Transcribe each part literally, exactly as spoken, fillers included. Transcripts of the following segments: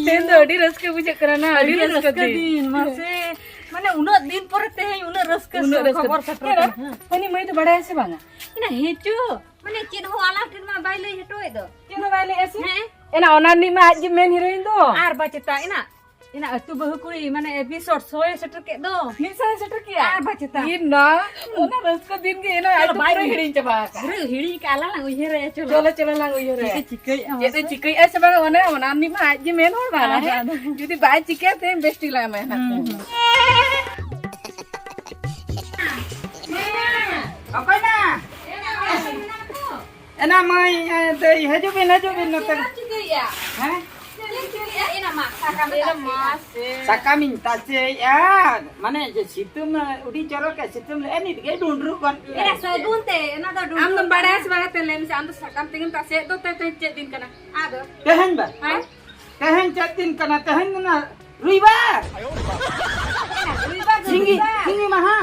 ᱛᱮᱦᱮᱧ ᱫᱚ ᱟᱹᱰᱤ ᱨᱟᱹᱥᱠᱟᱹ ᱵᱩᱡᱷᱟᱹᱜ ᱠᱟᱱᱟ ᱱᱟ, ᱟᱹᱰᱤ ᱨᱟᱹᱥᱠᱟᱹ ᱫᱤᱱ᱾ ᱢᱟᱥᱮ, ᱢᱟᱱᱮ ᱩᱱᱟᱹᱜ ᱫᱤᱱ ᱯᱚᱨᱮ ᱛᱮᱦᱮᱧ ᱩᱱᱟᱹᱜ ᱨᱟᱹᱥᱠᱟᱹ ᱩᱱᱟᱹᱜ ᱥᱮ ᱨᱟᱹᱥᱠᱟᱹ᱾ ᱠᱷᱚᱵᱚᱨ ᱥᱮᱴᱮᱨ ᱮ ᱨᱟ-, ᱠᱟᱱᱟ᱾ ᱦᱮᱸ᱾ ᱩᱱᱤ ᱢᱟᱹᱭ ᱫᱚ ᱵᱟᱲᱟᱭᱟ ᱥᱮ ᱵᱟᱝᱟ? ᱤᱱᱟ ᱦᱮᱸᱪᱚ, ᱢᱟᱱᱮ ᱪᱮᱫ ᱦᱚᱸ ᱟᱞᱟᱝ ᱴᱷᱮᱱ ᱢᱟ ᱵᱟᱭ ᱞᱟᱹᱭ ᱦᱚᱴᱚᱭᱮᱫ ᱫᱚ᱾ ᱪᱮᱫ ᱦᱚᱸ ᱵᱟᱭ ᱞᱟᱹᱭᱮᱜᱼᱟ ᱥᱮ? ᱦᱮᱸ᱾ ᱮᱱᱟ ᱚᱱᱟ ᱨᱤᱱᱤᱡ ᱢᱟ ᱟᱡ ᱜᱮ ᱢᱮᱱ ᱦᱤᱨᱳᱭᱤᱱ ᱫᱚ᱾ ᱟᱨ ᱵᱟᱪᱮᱛᱟ, ᱮᱱᱟ, ᱮᱱᱟ ᱟᱹᱛᱩ ᱵᱟᱹᱦᱩ ᱠᱩᱲᱤ, ᱢᱟᱱᱮ ᱮᱯᱤᱥᱳᱰ ᱥᱚᱭ ᱥᱮᱴᱮᱨ ᱠᱮᱫ ᱫᱚ᱾ ᱢᱤᱫ ᱥᱟᱭ ᱥᱮᱴᱮᱨ ᱠᱮᱜᱼᱟ? ᱟᱨ ᱵᱟᱪᱮᱛᱟ᱾ ᱤᱱᱟ, ᱚᱱᱟ ᱨᱟᱹᱥᱠᱟᱹ ᱫᱤᱱ ᱜᱮ ᱮᱱᱟ ᱟᱡ ᱪᱚᱞᱚ, ᱫᱚ ᱵᱟᱭ ᱯᱩᱨᱟᱹ ᱦᱤᱲᱤᱧ ᱪᱟᱵᱟ ᱟᱠᱟᱫ᱾ ᱯᱩᱨᱟᱹ ᱦᱤᱲᱤᱧ ᱠᱟᱜᱼᱟ, ᱟᱞᱟᱝ ᱞᱟᱝ ᱩᱭᱦᱟᱹᱨᱟ, ᱪᱚᱞᱚ᱾ ᱪᱚᱞᱚ, ᱪᱚᱞᱚ ᱞᱟᱝ ᱩᱭᱦᱟᱹᱨᱟ᱾ ᱪᱮᱫ ᱮ ᱪᱤᱠᱟᱹᱭᱮᱜᱼᱟ ᱪᱮᱫ ᱮ ᱢᱟᱥᱮ? ᱪᱤᱠᱟᱹᱭᱮᱜᱼᱟ ᱥᱮ ᱵᱟᱝ, ᱚᱱᱮ ᱚᱱᱟ ᱨᱤᱱᱤᱡ ᱢᱟ ᱟᱡ ᱜᱮ ᱢᱮᱱ ᱦᱚᱲ ᱵᱟᱝ, ᱟᱫᱚ, ᱦᱮᱸ? ᱟᱫᱚ᱾ ᱡᱩᱫᱤ ᱵᱟᱭ ᱪᱤᱠᱟᱹᱭᱟ, ᱛᱮᱦᱮᱧ ᱵᱮᱥ ᱴᱷᱤᱠ ᱞᱟᱝ ᱮᱢᱟᱭᱟ ᱱᱟᱜ᱾ ᱦᱩᱸ, ᱦᱩᱸ᱾ ᱚᱠᱚᱭ ᱱᱟ? ᱮᱱᱟ ᱢᱟᱹᱭ, ᱮ, ᱫᱟᱹᱭ, ᱦᱤᱡᱩᱜ ᱵᱤᱱ, ᱦᱤᱡᱩᱜ ᱵᱤᱱ ᱱᱚᱛᱮ᱾ ᱪᱮᱫ ᱮᱢ ᱪᱤᱠᱟᱹᱭᱮᱜᱼᱟ? ᱦᱮᱸ? ᱪᱮᱫ ᱮᱢ ᱪᱤᱠᱟᱹᱭᱮᱜᱼᱟ? ᱮᱱᱟ ᱢᱟ, ᱥᱟᱠᱟᱢ ᱮ ᱛᱟᱥᱮ᱾ ᱥᱟᱠᱟᱢᱤᱧ ᱛᱟᱥᱮᱭᱮᱜᱼᱟ᱾ ᱢᱟᱱᱮ ᱡᱮ ᱥᱤᱛᱩᱝ ᱟᱹᱰᱤ ᱪᱚᱨᱚᱠ ᱮ ᱥᱤᱛᱩᱝ ᱞᱮᱜᱼᱟ, ᱱᱤᱛ ᱜᱮ ᱰᱩᱸᱰᱨᱩᱜ ᱜᱚᱫ ᱮᱱᱟ ᱠᱮᱜᱼᱟ᱾ ᱥᱟᱹᱜᱩᱱ ᱛᱮ, ᱚᱱᱟ ᱫᱚ ᱰᱩᱸᱰᱨᱩᱜ ᱟᱢ ᱫᱚᱢ ᱵᱟᱲᱟᱭᱟ ᱥᱮ ᱵᱟᱝᱟ? ᱛᱮ ᱞᱟᱹᱭ ᱢᱮᱥᱮ, ᱟᱢ ᱫᱚ ᱥᱟᱠᱟᱢ ᱛᱮᱜᱮᱢ ᱛᱟᱥᱮᱭᱮᱫ ᱫᱚ, ᱛᱮ, ᱛᱮ ᱪᱮᱫ ᱫᱤᱱ ᱠᱟᱱᱟ? ᱟᱫᱚ? ᱛᱮᱦᱮᱧ ᱵᱟ? ᱦᱮᱸ? ᱛᱮᱦᱮᱧ ᱪᱮᱫ ᱫᱤᱱ ᱠᱟᱱᱟ? ᱛᱮᱦᱮᱧ ᱫᱚ ᱱᱟ ᱨᱚᱵᱤᱵᱟᱨ᱾ ᱨᱚᱵᱤᱵᱟᱨ ᱫᱚ ᱥᱤᱸᱜᱤ, ᱨᱚᱵᱤᱵᱟᱨ᱾ ᱥᱤᱸᱜᱤ ᱢᱟᱦᱟ᱾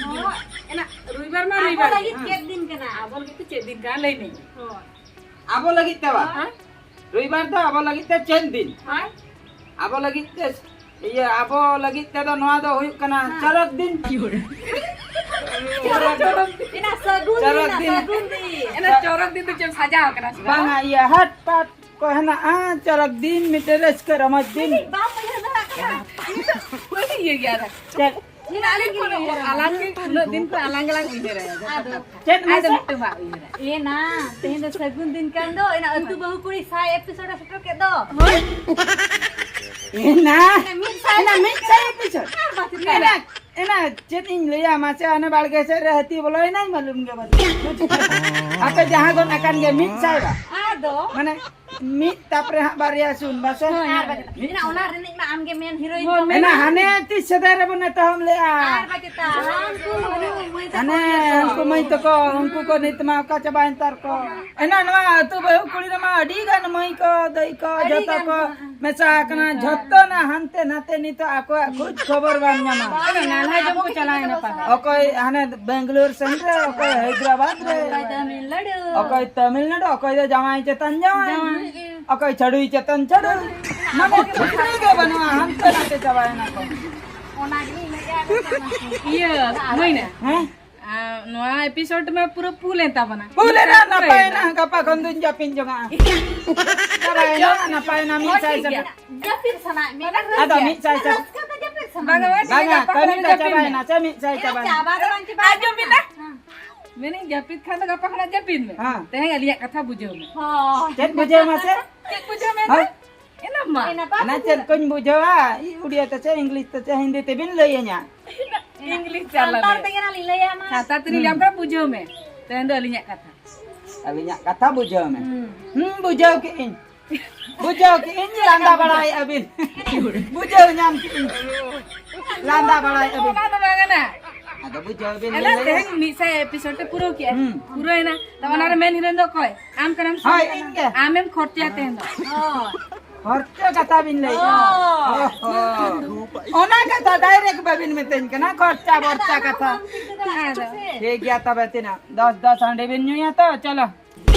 ᱦᱳᱭ, ᱮᱱᱟ, ᱨᱚᱵᱤᱵᱟᱨ ᱢᱟ ᱟᱵᱚ ᱨᱚᱵᱤᱵᱟᱨ᱾ ᱞᱟᱹᱜᱤᱫ ᱦᱮᱸ᱾ ᱪᱮᱫ ᱫᱤᱱ ᱠᱟᱱᱟ? ᱟᱵᱚ ᱞᱟᱹᱜᱤᱫ ᱫᱚ ᱪᱮᱫ ᱫᱤᱱ ᱠᱟᱱᱟ? ᱞᱟᱹᱭ ᱢᱮ᱾ ᱦᱳᱭ᱾ ᱟᱵᱚ ᱞᱟᱹᱜᱤᱫ ᱛᱮ ᱵᱟ? ᱦᱮᱸ? ᱨᱚᱵᱤᱵᱟᱨ ᱫᱚ ᱟᱵᱚ ᱞᱟᱹᱜᱤᱫ ᱛᱮ ᱪᱮᱫ ᱫᱤᱱ? ᱦᱮᱸ? ᱟᱵᱚ ᱞᱟᱹᱜᱤᱫ ᱛᱮ, ᱤᱭᱟᱹ, ᱟᱵᱚ ᱞᱟᱹᱜᱤᱫ ᱛᱮᱫᱚ ᱱᱚᱣᱟ ᱫᱚ ᱦᱩᱭᱩᱜ ᱠᱟᱱᱟ ᱦᱮᱸ᱾ ᱪᱚᱨᱚᱠ ᱫᱤᱱ᱾ ᱪᱚᱨᱚᱠ ᱫᱤᱱ᱾ ᱮᱱᱟ ᱥᱟᱹᱜᱩᱱ ᱪᱚᱨᱚᱠ ᱫᱤᱱ, ᱫᱤᱱ᱾ ᱥᱟᱹᱜᱩᱱ ᱫᱤᱱ᱾ ᱮᱱᱟ ᱪᱚᱨᱚᱠ ᱫᱤᱱ ᱫᱚ ᱪᱮᱫ ᱥᱟᱡᱟᱣ ᱠᱟᱱᱟ ᱥᱮ ᱵᱟᱝ? ᱵᱟᱝᱟ, ᱤᱭᱟᱹ, ᱦᱟᱴ ᱯᱟᱴ ᱠᱚ ᱦᱮᱱᱟᱜᱼᱟ, ᱪᱚᱨᱚᱠ ᱫᱤᱱ, ᱢᱤᱫᱴᱮᱱ ᱨᱟᱹᱥᱠᱟᱹ ᱨᱚᱢᱚᱡᱽ ᱫᱤᱱ᱾ ᱵᱟᱢ ᱩᱭᱦᱟᱹᱨ ᱫᱟᱲᱮᱭᱟᱜ ᱠᱟᱱᱟ? ᱵᱟᱹᱧ ᱩᱭᱦᱟᱹᱨ ᱜᱮᱭᱟ ᱫᱟ᱾ ᱪᱮᱫ? ᱤᱧ ᱟᱹᱞᱤᱧ ᱠᱷᱚᱱ ᱟᱞᱟᱝ ᱜᱮ ᱩᱱᱟᱹᱜ ᱫᱤᱱ ᱠᱷᱚᱱ ᱟᱞᱟᱝ ᱜᱮᱞᱟᱝ ᱩᱭᱦᱟᱹᱨᱟ᱾ ᱟᱫᱚ ᱪᱮᱫ ᱟᱫᱚ ᱢᱟᱥᱮ? ᱢᱤᱫᱴᱟᱝ ᱵᱟᱝ ᱩᱭᱦᱟᱹᱨᱟ᱾ ᱮ ᱱᱟ, ᱛᱮᱦᱮᱧ ᱫᱚ ᱥᱟᱹᱜᱩᱱ ᱫᱤᱱ ᱠᱟᱱ ᱫᱚ, ᱮᱱᱟ ᱟᱹᱛᱩ ᱵᱟᱹᱦᱩ ᱠᱩᱲᱤ ᱥᱟᱭ ᱮᱯᱤᱥᱳᱰ ᱮ ᱥᱮᱴᱮᱨ ᱠᱮᱫ ᱫᱚ᱾ ᱮᱱᱟ, ᱮᱱᱟ ᱢᱤᱫ ᱥᱟᱭ ᱮᱱᱟ ᱢᱤᱫ ᱥᱟᱭ ᱮᱯᱤᱥᱳᱰ᱾ ᱟᱨ ᱵᱟᱪᱮᱛᱟ᱾ ᱮᱱᱟ, ᱮᱱᱟ ᱪᱮᱫ ᱤᱧ ᱞᱟᱹᱭᱟ ᱢᱟᱥᱮ, ᱦᱟᱱᱮ ᱵᱟᱲᱜᱮ ᱥᱮᱫ ᱨᱮ ᱦᱟᱹᱛᱤ ᱵᱚᱞᱚᱭᱮᱱᱟᱭ, ᱢᱟᱞᱩᱢ ᱜᱮ ᱵᱟᱹᱱᱩᱜ᱾ ᱟᱯᱮ ᱡᱟᱦᱟᱸ ᱜᱚᱫ ᱟᱠᱟᱱ ᱜᱮ ᱢᱤᱫ ᱥᱟᱭ ᱵᱟ᱾ ᱟᱫᱚ? ᱢᱟᱱᱮ ᱢᱤᱫ ᱛᱟᱯ ᱨᱮ ᱦᱟᱸᱜ ᱵᱟᱨᱭᱟ ᱥᱩᱱ, ᱵᱟᱥᱮ? ᱦᱳᱭ, ᱟᱨ ᱵᱟᱪᱮᱛᱟ᱾ ᱮᱱᱟ ᱚᱱᱟ ᱨᱤᱱᱤᱡ ᱢᱟ ᱟᱢᱜᱮ ᱢᱮᱱ ᱦᱤᱨᱳᱭᱤᱱ ᱦᱳᱭ, ᱛᱟᱢ᱾ ᱮᱱᱟ ᱦᱟᱱᱮ ᱛᱤᱥ ᱥᱮᱫᱟᱭ ᱨᱮᱵᱚᱱ ᱮᱛᱚᱦᱚᱵ ᱞᱮᱜᱼᱟ᱾ ᱟᱨ ᱵᱟᱪᱮᱛᱟ, ᱦᱟᱱᱠᱩ ᱢᱟᱹᱭ ᱛᱟᱠᱚ᱾ ᱦᱟᱱᱮ ᱦᱟᱱᱠᱩ ᱢᱟᱹᱭ ᱛᱟᱠᱚ, ᱩᱱᱠᱩ ᱠᱚ ᱱᱤᱛ ᱢᱟ ᱚᱠᱟ ᱪᱟᱵᱟᱭᱮᱱ ᱛᱟᱨ ᱠᱚ᱾ ᱮᱱᱟ ᱱᱚᱣᱟ ᱟᱹᱛᱩ ᱵᱟᱹᱦᱩ ᱠᱩᱲᱤ ᱨᱮᱢᱟ ᱟᱹᱰᱤ ᱜᱟᱱ ᱢᱟᱹᱭ ᱠᱚ, ᱫᱟᱹᱭ ᱠᱚ, ᱟᱹᱰᱤ ᱡᱷᱚᱛᱚ ᱜᱟᱱ ᱠᱚ ᱠᱚ᱾ ᱢᱮᱥᱟ ᱟᱠᱟᱱᱟ᱾ ᱢᱮᱥᱟ᱾ ᱡᱷᱚᱛᱚ ᱱᱟ ᱦᱟᱱᱛᱮ ᱱᱟᱛᱮ, ᱱᱤᱛᱚᱜ ᱟᱠᱚᱣᱟᱜ ᱠᱷᱳᱡᱽ ᱠᱷᱚᱵᱚᱨ ᱵᱟᱢ ᱧᱟᱢᱟ᱾ ᱵᱟᱝ, ᱱᱟᱞᱦᱟ ᱡᱚᱢ ᱠᱚ ᱪᱟᱞᱟᱣ ᱮᱱᱟ ᱯᱟᱞᱮ᱾ ᱚᱠᱚᱭ ᱦᱟᱱᱮ ᱵᱮᱝᱜᱟᱞᱳᱨ ᱥᱮᱱ ᱨᱮ, ᱚᱠᱚᱭ ᱦᱟᱭᱫᱨᱟᱵᱟᱫᱽ ᱨᱮ, ᱚᱠᱚᱭ ᱛᱟᱢᱤᱞᱱᱟᱲᱩ᱾ ᱚᱠᱚᱭ ᱛᱟᱢᱤᱞᱱᱟᱲᱩ, ᱚᱠᱚᱭ ᱫᱚ ᱡᱟᱶᱟᱭ ᱪᱮᱛᱟᱱ ᱡᱟᱶᱟᱭ, ᱡᱟᱶᱟᱭ᱾ ᱚᱠᱚᱭ ᱪᱷᱟᱹᱰᱩᱭ ᱪᱮᱛᱟᱱ ᱪᱷᱟᱹᱰᱩᱭ᱾ ᱢᱟᱱᱮ ᱠᱷᱩᱥᱤ ᱜᱮ ᱵᱟᱹᱱᱩᱜᱼᱟ, ᱦᱟᱱᱛᱮ ᱱᱟᱛᱮ ᱪᱟᱵᱟᱭᱮᱱᱟ ᱠᱚ᱾ ᱚᱱᱟᱜᱮ ᱤᱧ ᱞᱟᱹᱭᱮᱫᱼᱟ, ᱤᱭᱟᱹ, ᱢᱟᱹᱭᱱᱟ᱾ ᱦᱮᱸ? ᱟᱨ ᱱᱚᱣᱟ episode ᱢᱟ ᱯᱩᱨᱟᱹ full ᱮᱱ ᱛᱟᱵᱚᱱᱟ᱾ Full ᱮᱱᱟ, ᱱᱟᱯᱟᱭᱮᱱᱟ, ᱜᱟᱯᱟ ᱠᱷᱚᱱ ᱫᱩᱧ ᱡᱟᱹᱯᱤᱧ ᱡᱚᱝᱟ᱾ ᱪᱟᱵᱟᱭᱮᱱᱟ, ᱱᱟᱯᱟᱭᱮᱱᱟ, ᱢᱤᱫ ᱥᱟᱭ ᱴᱷᱤᱠ ᱜᱮᱭᱟ᱾ ᱥᱟᱭ᱾ ᱡᱟᱹᱯᱤᱫ ᱥᱟᱱᱟᱭᱮᱫ ᱢᱮᱭᱟ᱾ ᱟᱫᱚ ᱢᱤᱫ ᱥᱟᱭ ᱥᱟᱭ᱾ ᱨᱟᱹᱥᱠᱟᱹ ᱛᱮ ᱡᱟᱹᱯᱤᱫ ᱥᱟᱱᱟ᱾ ᱵᱟᱝᱟ, ᱵᱟᱝᱟ, ᱵᱟᱝᱟ, ᱡᱟᱹᱯᱤᱫ ᱠᱟᱹᱢᱤ ᱠᱷᱟᱱ ᱫᱚ ᱡᱟᱹᱯᱤᱫ ᱪᱟᱵᱟᱭᱮᱱᱟ, ᱢᱮ᱾ ᱪᱮ ᱢᱤᱫ ᱥᱟᱭ ᱮ, ᱪᱟᱵᱟᱭᱮᱱᱟ᱾ ᱪᱟᱵᱟ ᱫᱚ ᱵᱟᱝ ᱪᱟᱵᱟ ᱟᱸᱡᱚᱢ ᱟᱠᱟᱱᱟ᱾ ᱢᱮ᱾ ᱦᱮᱸ᱾ ᱢᱮᱱᱮᱫ ᱡᱟᱹᱯᱤᱫ ᱠᱷᱟᱱ ᱫᱚ ᱜᱟᱯᱟ ᱠᱷᱚᱱᱟᱜ ᱡᱟᱹᱯᱤᱫ ᱢᱮ᱾ ᱦᱮᱸ᱾ ᱛᱮᱦᱮᱧ ᱟᱹᱞᱤᱧᱟᱜ ᱠᱟᱛᱷᱟ ᱵᱩᱡᱷᱟᱹᱣ ᱢᱮ᱾ ᱦᱳᱭ᱾ ᱪᱮᱫ ᱵᱩᱡᱷᱟᱹᱣ ᱢᱮ ᱦᱮᱸ? ᱥᱮ? ᱮᱱᱟ ᱢᱟ᱾ ᱮᱱᱟ ᱵᱟᱝ ᱚᱱᱟ ᱪᱮᱫ ᱠᱚᱧ ᱵᱩᱡᱷᱟᱹᱣᱟ? ᱩᱲᱤᱭᱟ ᱛᱮ ᱪᱮ ᱤᱝᱞᱤᱥ ᱛᱮ ᱪᱮ ᱦᱤᱱᱫᱤ ᱛᱮᱵᱤᱱ ᱞᱟᱹᱭᱟᱹᱧᱟ? ᱤᱝᱞᱤᱥ ᱥᱟᱱᱛᱟᱲ ᱪᱟᱞᱟᱜ ᱛᱮᱜᱮ ᱱᱟᱜ ᱞᱤᱧ ᱞᱟᱹᱭᱟ ᱢᱟ᱾ ᱥᱟᱱᱛᱟᱲ ᱛᱮᱞᱤᱧ ᱞᱟᱹᱭ ᱦᱩᱸ᱾ ᱟᱢ ᱠᱟᱱᱟ, ᱵᱩᱡᱷᱟᱹᱣ ᱢᱮ᱾ ᱛᱮᱦᱮᱧ ᱫᱚ ᱟᱹᱞᱤᱧᱟᱜ ᱠᱟᱛᱷᱟ᱾ ᱟᱹᱞᱤᱧᱟᱜ ᱠᱟᱛᱷᱟ ᱵᱩᱡᱷᱟᱹᱣ ᱢᱮ᱾ ᱦᱩᱸ᱾ ᱦᱩᱸ, ᱵᱩᱡᱷᱟᱹᱣ ᱠᱮᱜ ᱟᱹᱧ᱾ ᱵᱩᱡᱷᱟᱹᱣ ᱠᱮᱜ ᱟᱹᱧ, ᱞᱟᱸᱫᱟ ᱵᱟᱲᱟᱭᱮᱜᱼᱟ ᱵᱤᱱ᱾ ᱵᱩᱡᱷᱟᱹᱣ ᱧᱟᱢ ᱠᱮᱜ ᱟᱹᱧ᱾ ᱞᱟᱸᱫᱟ ᱵᱟᱲᱟᱭᱮᱜᱼᱟ ᱵᱤᱱ᱾ ᱚᱱᱟ ᱫᱚ ᱵᱟᱝ ᱠᱟᱱᱟ᱾ ᱟᱫᱚ ᱵᱩᱡᱷᱟᱹᱣ ᱵᱤᱱ ᱟᱞᱮ ᱞᱟᱹᱭᱟ᱾ ᱛᱮᱦᱮᱧ ᱢᱤᱫ ᱥᱟᱭ episode ᱛᱮ ᱯᱩᱨᱟᱹᱣ ᱠᱮᱜᱼᱟ᱾ ᱦᱩᱸ᱾ ᱯᱩᱨᱟᱹᱣᱮᱱᱟ᱾ ᱛᱚ ᱚᱱᱟ ᱨᱮ ᱢᱮᱱ ᱦᱤᱨᱳᱭᱤᱱ ᱫᱚ ᱚᱠᱚᱭ? ᱟᱢ ᱠᱟᱱᱟᱢ ᱥᱮ? ᱦᱳᱭ, ᱤᱧ ᱜᱮ᱾ ᱟᱢᱮᱢ ᱠᱷᱚᱨᱪᱟᱭᱟ ᱛᱮᱦᱮᱧ ᱫᱚ᱾ ᱦᱳᱭ᱾ ᱠᱷᱚᱨᱪᱟ ᱠᱟᱛᱷᱟ ᱵᱤᱱ ᱞᱟᱹᱭᱮᱜᱼᱟ᱾ ᱦᱳᱭ᱾ ᱚᱦᱚ᱾ ᱚᱱᱟ ᱠᱟᱛᱷᱟ direct ᱵᱟᱵᱤᱱ ᱢᱮᱛᱟᱹᱧ ᱠᱟᱱᱟ, ᱠᱷᱚᱨᱪᱟ ᱵᱚᱨᱪᱟ ᱠᱟᱛᱷᱟ᱾ ᱟᱫᱚ᱾ ᱴᱷᱤᱠ ᱜᱮᱭᱟ ᱛᱚᱵᱮ ᱛᱤᱱᱟᱹᱜ? ᱫᱚᱥ ᱫᱚᱥ ᱦᱟᱺᱰᱤ ᱵᱤᱱ ᱧᱩᱭᱟ ᱛᱚ, ᱪᱚᱞᱚ᱾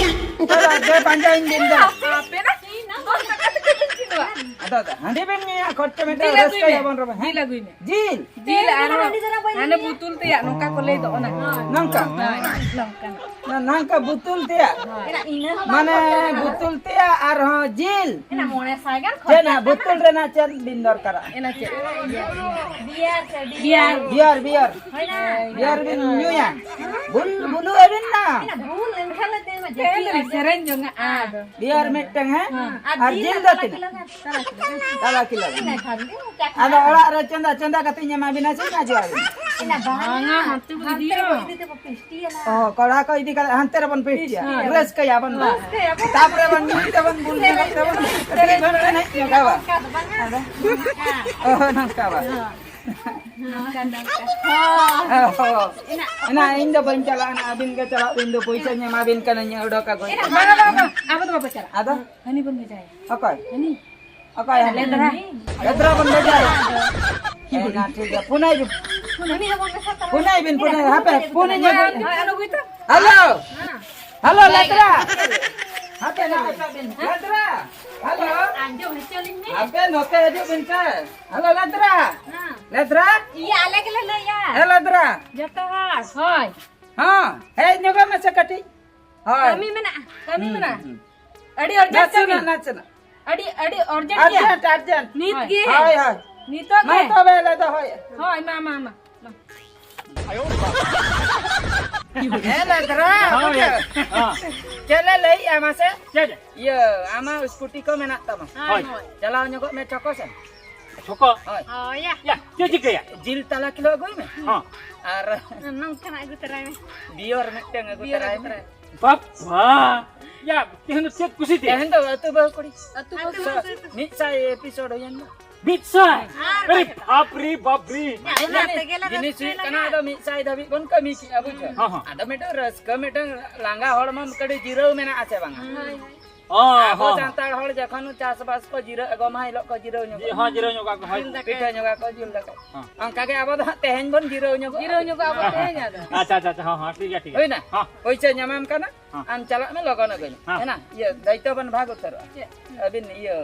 ᱪᱚᱞᱚ, ᱫᱮ ᱯᱟᱸᱡᱟᱭᱤᱧ ᱵᱤᱱ ᱫᱚ᱾ ᱟᱯᱮ ᱫᱚ ᱤᱧ ᱫᱚ ᱫᱚᱥ ᱴᱟᱠᱟ ᱛᱮᱜᱮ ᱵᱤᱱ ᱪᱤᱱᱦᱟᱹᱣᱟ᱾ ᱟᱫᱚ, ᱟᱫᱚ, ᱦᱟᱺᱰᱤ ᱵᱤᱱ ᱧᱩᱭᱟ, ᱠᱷᱚᱨᱪᱟ ᱢᱤᱫᱴᱟᱝ ᱡᱤᱞ ᱟᱹᱜᱩᱭ ᱨᱟᱹᱥᱠᱟᱹᱭ ᱢᱮ᱾ ᱟᱵᱚᱱ ᱨᱚᱵᱮ, ᱦᱮᱸ? ᱡᱤᱞ ᱟᱹᱜᱩᱭ ᱢᱮ᱾ ᱡᱤᱞ? ᱡᱤᱞ ᱟᱨ ᱦᱟᱺᱰᱤ ᱫᱚ ᱱᱟᱜ ᱵᱟᱹᱧ ᱦᱟᱱᱮ ᱧᱩᱭᱟ᱾ ᱵᱩᱛᱩᱞ ᱛᱮᱭᱟᱜ ᱱᱚᱝᱠᱟ ᱠᱚ ᱞᱟᱹᱭ ᱫᱚ, ᱚᱱᱟ᱾ ᱦᱳᱭ᱾ ᱱᱚᱝᱠᱟ? ᱦᱳᱭ, ᱱᱚᱝᱠᱟᱱᱟᱜ᱾ ᱱᱟ-, ᱱᱚᱝᱠᱟ ᱵᱩᱛᱩᱞ ᱛᱮᱭᱟᱜ? ᱦᱳᱭ᱾ ᱮᱱᱟ ᱤᱱᱟᱹ ᱦᱚᱸ ᱵᱟᱝ ᱢᱟᱱᱮ ᱠᱷᱚᱨᱪᱟ ᱞᱮᱱᱟ᱾ ᱵᱩᱛᱩᱞ ᱛᱮᱭᱟᱜ ᱟᱨᱦᱚᱸ ᱡᱤᱞ? ᱮᱱᱟ ᱢᱚᱬᱮ ᱥᱟᱭ ᱜᱟᱱ ᱪᱮᱫ ᱠᱷᱚᱨᱪᱟ ᱱᱟ, ᱞᱮᱱᱟ᱾ ᱵᱩᱛᱩᱞ ᱨᱮᱱᱟᱜ ᱪᱮᱫ ᱵᱤᱱ ᱫᱚᱨᱠᱟᱨᱟ? ᱮᱱᱟ ᱪᱮᱫ? ᱵᱤᱭᱟᱨ ᱥᱮ ᱵᱤᱭᱟᱨ᱾ Beer, beer. ᱦᱳᱭ ᱱᱟ᱾ ᱵᱤᱭᱟᱨ ᱵᱤᱱ ᱧᱩᱭᱟ? ᱵᱩᱞ, ᱵᱩᱞᱩ ᱟᱹᱵᱤᱱ ᱱᱟ? ᱮᱱᱟ ᱵᱩᱞ ᱮᱱᱠᱷᱟᱱ ᱞᱮ ᱛᱮ ᱢᱟ ᱡᱟᱹᱯᱤᱫ ᱛᱮᱦᱮᱧ ᱫᱚᱞᱤᱧ ᱥᱮᱨᱮᱧ ᱡᱚᱝᱟ ᱟᱫᱚ᱾ ᱵᱤᱭᱟᱨ ᱢᱤᱫᱴᱟᱝ, ᱦᱮᱸ? ᱦᱮᱸ᱾ ᱟᱨ ᱟᱨ ᱡᱤᱞ ᱡᱤᱞ ᱫᱚ ᱛᱟᱞᱟ ᱛᱤᱱᱟᱹᱜ? ᱠᱤᱞᱳ ᱜᱟᱱ, ᱛᱟᱞᱟ ᱠᱤᱞᱳ ᱜᱟᱱ᱾ ᱛᱟᱞᱟ ᱠᱤᱞᱳ ᱜᱟᱱ᱾ ᱤᱱᱟᱹ ᱠᱷᱟᱱ ᱜᱮ ᱪᱟᱠᱷᱟ᱾ ᱟᱫᱚ ᱚᱲᱟᱜ ᱨᱮ ᱪᱚᱸᱫᱟ, ᱪᱚᱸᱫᱟ ᱠᱟᱛᱮ ᱤᱧ ᱮᱢᱟ ᱵᱤᱱᱟ ᱥᱮ ᱤᱧ ᱟᱡᱚ ᱟᱹᱵᱤᱱᱟ? ᱮᱱᱟ ᱵᱟᱝᱟ, ᱵᱟᱝᱟ, ᱦᱟᱱᱛᱮ ᱵᱚᱱ ᱦᱟᱱᱛᱮ ᱤᱫᱤᱭᱟ᱾ ᱵᱚᱱ ᱤᱫᱤ ᱛᱮ ᱵᱚᱱ ᱯᱤᱥᱴᱤᱭᱟ ᱱᱟ᱾ ᱚ, ᱠᱚᱲᱦᱟ ᱠᱚ ᱤᱫᱤ ᱠᱟᱛᱮ ᱦᱟᱱᱛᱮ ᱨᱮᱵᱚᱱ ᱯᱤᱥᱴᱤᱭᱟ᱾ ᱦᱮᱸ᱾ ᱨᱟᱹᱥᱠᱟᱹᱭᱟᱵᱚᱱ᱾ ᱨᱟᱹᱥᱠᱟᱹᱭᱟᱵᱚᱱ᱾ ᱛᱟᱯᱚᱨᱮ ᱵᱚᱱ ᱧᱩᱭ ᱛᱮᱵᱚᱱ ᱵᱩᱞ ᱧᱚᱜᱚᱜ ᱛᱮᱵᱚᱱ ᱠᱟᱹᱴᱤᱡ ᱵᱚᱱ ᱮᱱᱮᱡ ᱧᱚᱜᱟ ᱵᱟᱝ? ᱚᱱᱠᱟ ᱫᱚ ᱵᱟᱝᱟ᱾ ᱟᱫᱚ? ᱚ, ᱱᱚᱝᱠᱟ ᱵᱟᱝ? ᱦᱮᱸ᱾ ᱱᱚᱝᱠᱟ, ᱱᱚᱝᱠᱟ᱾ ᱚ, ᱮᱱᱟ, ᱤᱧ ᱫᱚ ᱵᱟᱹᱧ ᱪᱟᱞᱟᱜᱼᱟ, ᱟᱹᱵᱤᱱ ᱜᱮ ᱪᱟᱞᱟᱜ ᱵᱤᱱ, ᱫᱚ ᱯᱚᱭᱥᱟᱧ ᱮᱢᱟ ᱵᱤᱱ ᱠᱟᱹᱱᱟᱹᱧ, ᱚᱰᱚᱠ ᱟᱹᱜᱩᱭ ᱵᱤᱱ᱾ ᱵᱟᱝᱟ, ᱵᱟᱝᱟ, ᱵᱟᱝᱟ, ᱟᱵᱚ ᱫᱚ ᱵᱟᱵᱚ ᱪᱟᱞᱟᱜᱼᱟ᱾ ᱟᱫᱚ? ᱦᱟᱹᱱᱤ ᱵᱚᱱ ᱵᱷᱮᱡᱟᱭᱟ᱾ ᱚᱠᱚᱭ? ᱦᱟᱹᱱᱤ᱾ ᱚᱠᱚᱭ ᱦᱟᱹᱱᱤ? ᱞᱮᱫᱽᱨᱟ᱾ ᱞᱮᱫᱽᱨᱟ ᱵᱚᱱ ᱵᱷᱮᱡᱟᱭᱟ᱾ ᱦᱮᱸ, ᱴᱷᱤᱠ ᱜᱮᱭᱟ, ᱯᱷᱳᱱᱟᱭ ᱵᱤᱱ᱾ ᱩᱱᱤ ᱦᱚᱸ ᱵᱚᱱ ᱢᱮᱥᱟ ᱛᱟᱨᱟ᱾ ᱯᱷᱳᱱᱟᱭ ᱵᱤᱱ, ᱯᱷᱳᱱᱟᱭ ᱵᱤᱱ, ᱦᱟᱯᱮ, ᱯᱷᱳᱱ ᱤᱧ ᱟᱹᱜᱩᱭᱮᱫᱼᱟ᱾ ᱦᱮᱞᱳ᱾ ᱦᱮᱞᱳ, ᱞᱮᱫᱽᱨᱟ᱾ ᱦᱟᱯᱮ ᱱᱚᱰᱮ ᱥᱟᱵ ᱵᱤᱱ᱾ ᱞᱮᱫᱽᱨᱟ᱾ ᱦᱮᱞᱳ᱾ ᱟᱸᱡᱚᱢ ᱦᱚᱪᱚ ᱞᱤᱧ ᱢᱮ᱾ ᱦᱟᱯᱮ ᱱᱚᱛᱮ ᱦᱤᱡᱩᱜ ᱵᱤᱱ ᱥᱮ᱾ ᱦᱮᱞᱳ ᱞᱮᱫᱽᱨᱟ᱾ ᱦᱮᱸ᱾ ᱞᱮᱫᱽᱨᱟ᱾ ᱤᱭᱟᱹ ᱟᱞᱮ ᱜᱮᱞᱮ ᱞᱟᱹᱭᱟ᱾ ᱦᱮᱸ ᱞᱮᱫᱽᱨᱟ᱾ ᱡᱚᱛᱚ ᱦᱚᱲ, ᱦᱳᱭ᱾ ᱦᱚᱸ, ᱦᱮᱡ ᱧᱚᱜᱚᱜ ᱢᱮᱥᱮ ᱠᱟᱹᱴᱤᱡ᱾ ᱦᱳᱭ᱾ ᱠᱟᱹᱢᱤ ᱢᱮᱱᱟᱜᱼᱟ, ᱠᱟᱹᱢᱤ ᱦᱩᱸ, ᱢᱮᱱᱟᱜᱼᱟ᱾ ᱦᱩᱸ᱾ ᱟᱹᱰᱤ urgent ᱱᱟᱥᱮᱱᱟᱜ, ᱠᱟᱹᱢᱤ᱾ ᱱᱟᱥᱮᱱᱟᱜ᱾ ᱟᱹᱰᱤ, ᱟᱹᱰᱤ urgent ᱜᱮᱭᱟ᱾ Urgent, urgent᱾ ᱱᱤᱛ ᱦᱳᱭ᱾ ᱜᱮ᱾ ᱦᱳᱭ, ᱦᱳᱭ᱾ ᱱᱤᱛᱚᱜ ᱢᱟ ᱜᱮ᱾ ᱛᱚᱵᱮ ᱞᱮ ᱫᱚᱦᱚᱭᱟ᱾ ᱦᱳᱭ, ᱢᱟ, ᱢᱟ, ᱢᱟ, ᱢᱟ᱾ ᱦᱮᱸ, ᱞᱮᱫᱽᱨᱟ, ᱦᱳᱭ᱾ ᱵᱩᱡᱷᱟᱹᱣ᱾ ᱦᱮᱸ᱾ ᱪᱮᱫ ᱞᱮ ᱞᱟᱹᱭᱮᱜᱼᱟ ᱢᱟᱥᱮ? ᱪᱮᱫ? ᱤᱭᱟᱹ, ᱟᱢᱟᱜ ᱥᱠᱩᱴᱤ ᱠᱚ ᱢᱮᱱᱟᱜ ᱛᱟᱢᱟ᱾ ᱦᱳᱭ, ᱦᱳᱭ᱾ ᱦᱳᱭ᱾ ᱪᱟᱞᱟᱣ ᱧᱚᱜᱚᱜ ᱢᱮ ᱪᱷᱚᱠᱚ ᱥᱮᱱ᱾ ᱪᱷᱚᱠᱚ? ᱦᱳᱭ᱾ ᱦᱳᱭ, ᱭᱟ᱾ ᱭᱟ, ᱪᱮᱫ ᱪᱤᱠᱟᱹᱭᱟ? ᱡᱤᱞ ᱛᱟᱞᱟ ᱠᱤᱞᱳ ᱟᱹᱜᱩᱭ ᱢᱮ᱾ ᱦᱚᱸ᱾ ᱟᱨ ᱱᱚᱝᱠᱟᱱᱟᱜ ᱟᱹᱜᱩ ᱛᱚᱨᱟᱭ ᱢᱮ᱾ Beer ᱢᱤᱫᱴᱟᱝ ᱟᱹᱜᱩ ᱵᱤᱭᱟᱨ ᱛᱚᱨᱟᱭ ᱟᱹᱜᱩ ᱢᱮ᱾ ᱛᱚᱨᱟᱭ ᱢᱮ᱾ ᱵᱟᱵᱟ! ᱭᱟ, ᱛᱮᱦᱮᱧ ᱫᱚ ᱪᱮᱫ ᱠᱩᱥᱤ ᱛᱮ? ᱛᱮᱦᱮᱧ ᱫᱚ ᱟᱹᱛᱩ ᱵᱟᱹᱦᱩ ᱠᱩᱲᱤ᱾ ᱟᱹᱛᱩ ᱵᱟᱹᱦᱩ ᱠᱩᱲᱤ᱾ ᱢᱤᱫ ᱥᱟᱭ episode ᱦᱩᱭᱮᱱ ᱫᱚ᱾ ᱢᱤᱫ ᱥᱟᱭ? ᱟᱨ ᱟᱨᱮ ᱵᱟᱯ ᱨᱮ, ᱵᱟᱯ ᱨᱮ᱾ ᱚᱱᱟ ᱛᱮᱜᱮ ᱞᱮ ᱡᱤᱱᱤᱥ ᱨᱟᱹᱥᱠᱟᱹ ᱦᱩᱭᱩᱜ ᱠᱟᱱᱟ, ᱞᱮᱱᱟ᱾ ᱟᱫᱚ ᱢᱤᱫ ᱥᱟᱭ ᱫᱷᱟᱹᱵᱤᱡ ᱵᱚᱱ ᱠᱟᱹᱢᱤ ᱠᱮᱜᱼᱟ, ᱵᱩᱡᱷᱟᱹᱣ? ᱦᱚᱸ, ᱦᱚᱸ᱾ ᱟᱫᱚ ᱢᱤᱫᱴᱟᱝ ᱨᱟᱹᱥᱠᱟᱹ, ᱢᱤᱫᱴᱟᱝ ᱞᱟᱸᱜᱟ ᱦᱚᱲᱢᱚ ᱠᱟᱹᱴᱤᱡ ᱡᱤᱨᱟᱹᱣ ᱢᱮᱱᱟᱜᱼᱟ ᱥᱮ ᱵᱟᱝᱟ? ᱦᱳᱭ᱾ ᱚ, ᱟᱵᱚ ᱦᱚᱸ, ᱦᱚᱸ᱾ ᱥᱟᱱᱛᱟᱲ ᱦᱚᱲ ᱡᱚᱠᱷᱚᱱ ᱪᱟᱥᱵᱟᱥ ᱠᱚ ᱡᱤᱨᱟᱹᱜ, ᱜᱚᱢᱦᱟ ᱦᱤᱞᱳᱜ ᱠᱚ ᱡᱤᱨᱟᱹᱣ ᱧᱚᱜᱚᱜᱼᱟ᱾ ᱡᱤᱨᱟᱹᱣ ᱧᱚᱜᱚᱜ ᱠᱚ, ᱦᱳᱭ᱾ ᱯᱤᱴᱷᱟᱹ ᱧᱚᱜᱟ ᱠᱚ, ᱡᱤᱞ ᱫᱟᱠᱟ᱾ ᱦᱚᱸ᱾ ᱚᱱᱠᱟ ᱜᱮ ᱟᱵᱚ ᱫᱚ ᱦᱟᱸᱜ ᱛᱮᱦᱮᱧ ᱵᱚᱱ ᱡᱤᱨᱟᱹᱣ ᱧᱚᱜᱚᱜᱼᱟ᱾ ᱡᱤᱨᱟᱹᱣ ᱧᱚᱜᱚᱜ ᱟᱵᱚ ᱛᱮᱦᱮᱧ ᱟᱫᱚ᱾ ᱟᱪᱪᱷᱟ, ᱟᱪᱪᱷᱟ, ᱟᱪᱪᱷᱟ, ᱦᱚᱸ, ᱦᱚᱸ, ᱴᱷᱤᱠ ᱜᱮᱭᱟ, ᱴᱷᱤᱠ ᱜᱮᱭᱟ᱾ ᱦᱩᱭᱱᱟ? ᱦᱚᱸ᱾ ᱯᱚᱭᱥᱟ ᱧᱟᱢᱟᱢ ᱠᱟᱱᱟ? ᱦᱚᱸ᱾ ᱟᱢ ᱪᱟᱞᱟᱜ ᱢᱮ, ᱞᱚᱜᱚᱱ ᱟᱹᱜᱩᱭ ᱢᱮ᱾ ᱦᱚᱸ᱾ ᱦᱮᱱᱟ? ᱤᱭᱟᱹ, ᱫᱟᱭᱤᱛᱛᱚ ᱵᱚᱱ ᱵᱷᱟᱜᱽ ᱩᱛᱟᱹᱨᱚᱜᱼᱟ᱾ ᱪᱮᱫ? ᱟᱹᱵᱤᱱ ᱤᱭᱟᱹ,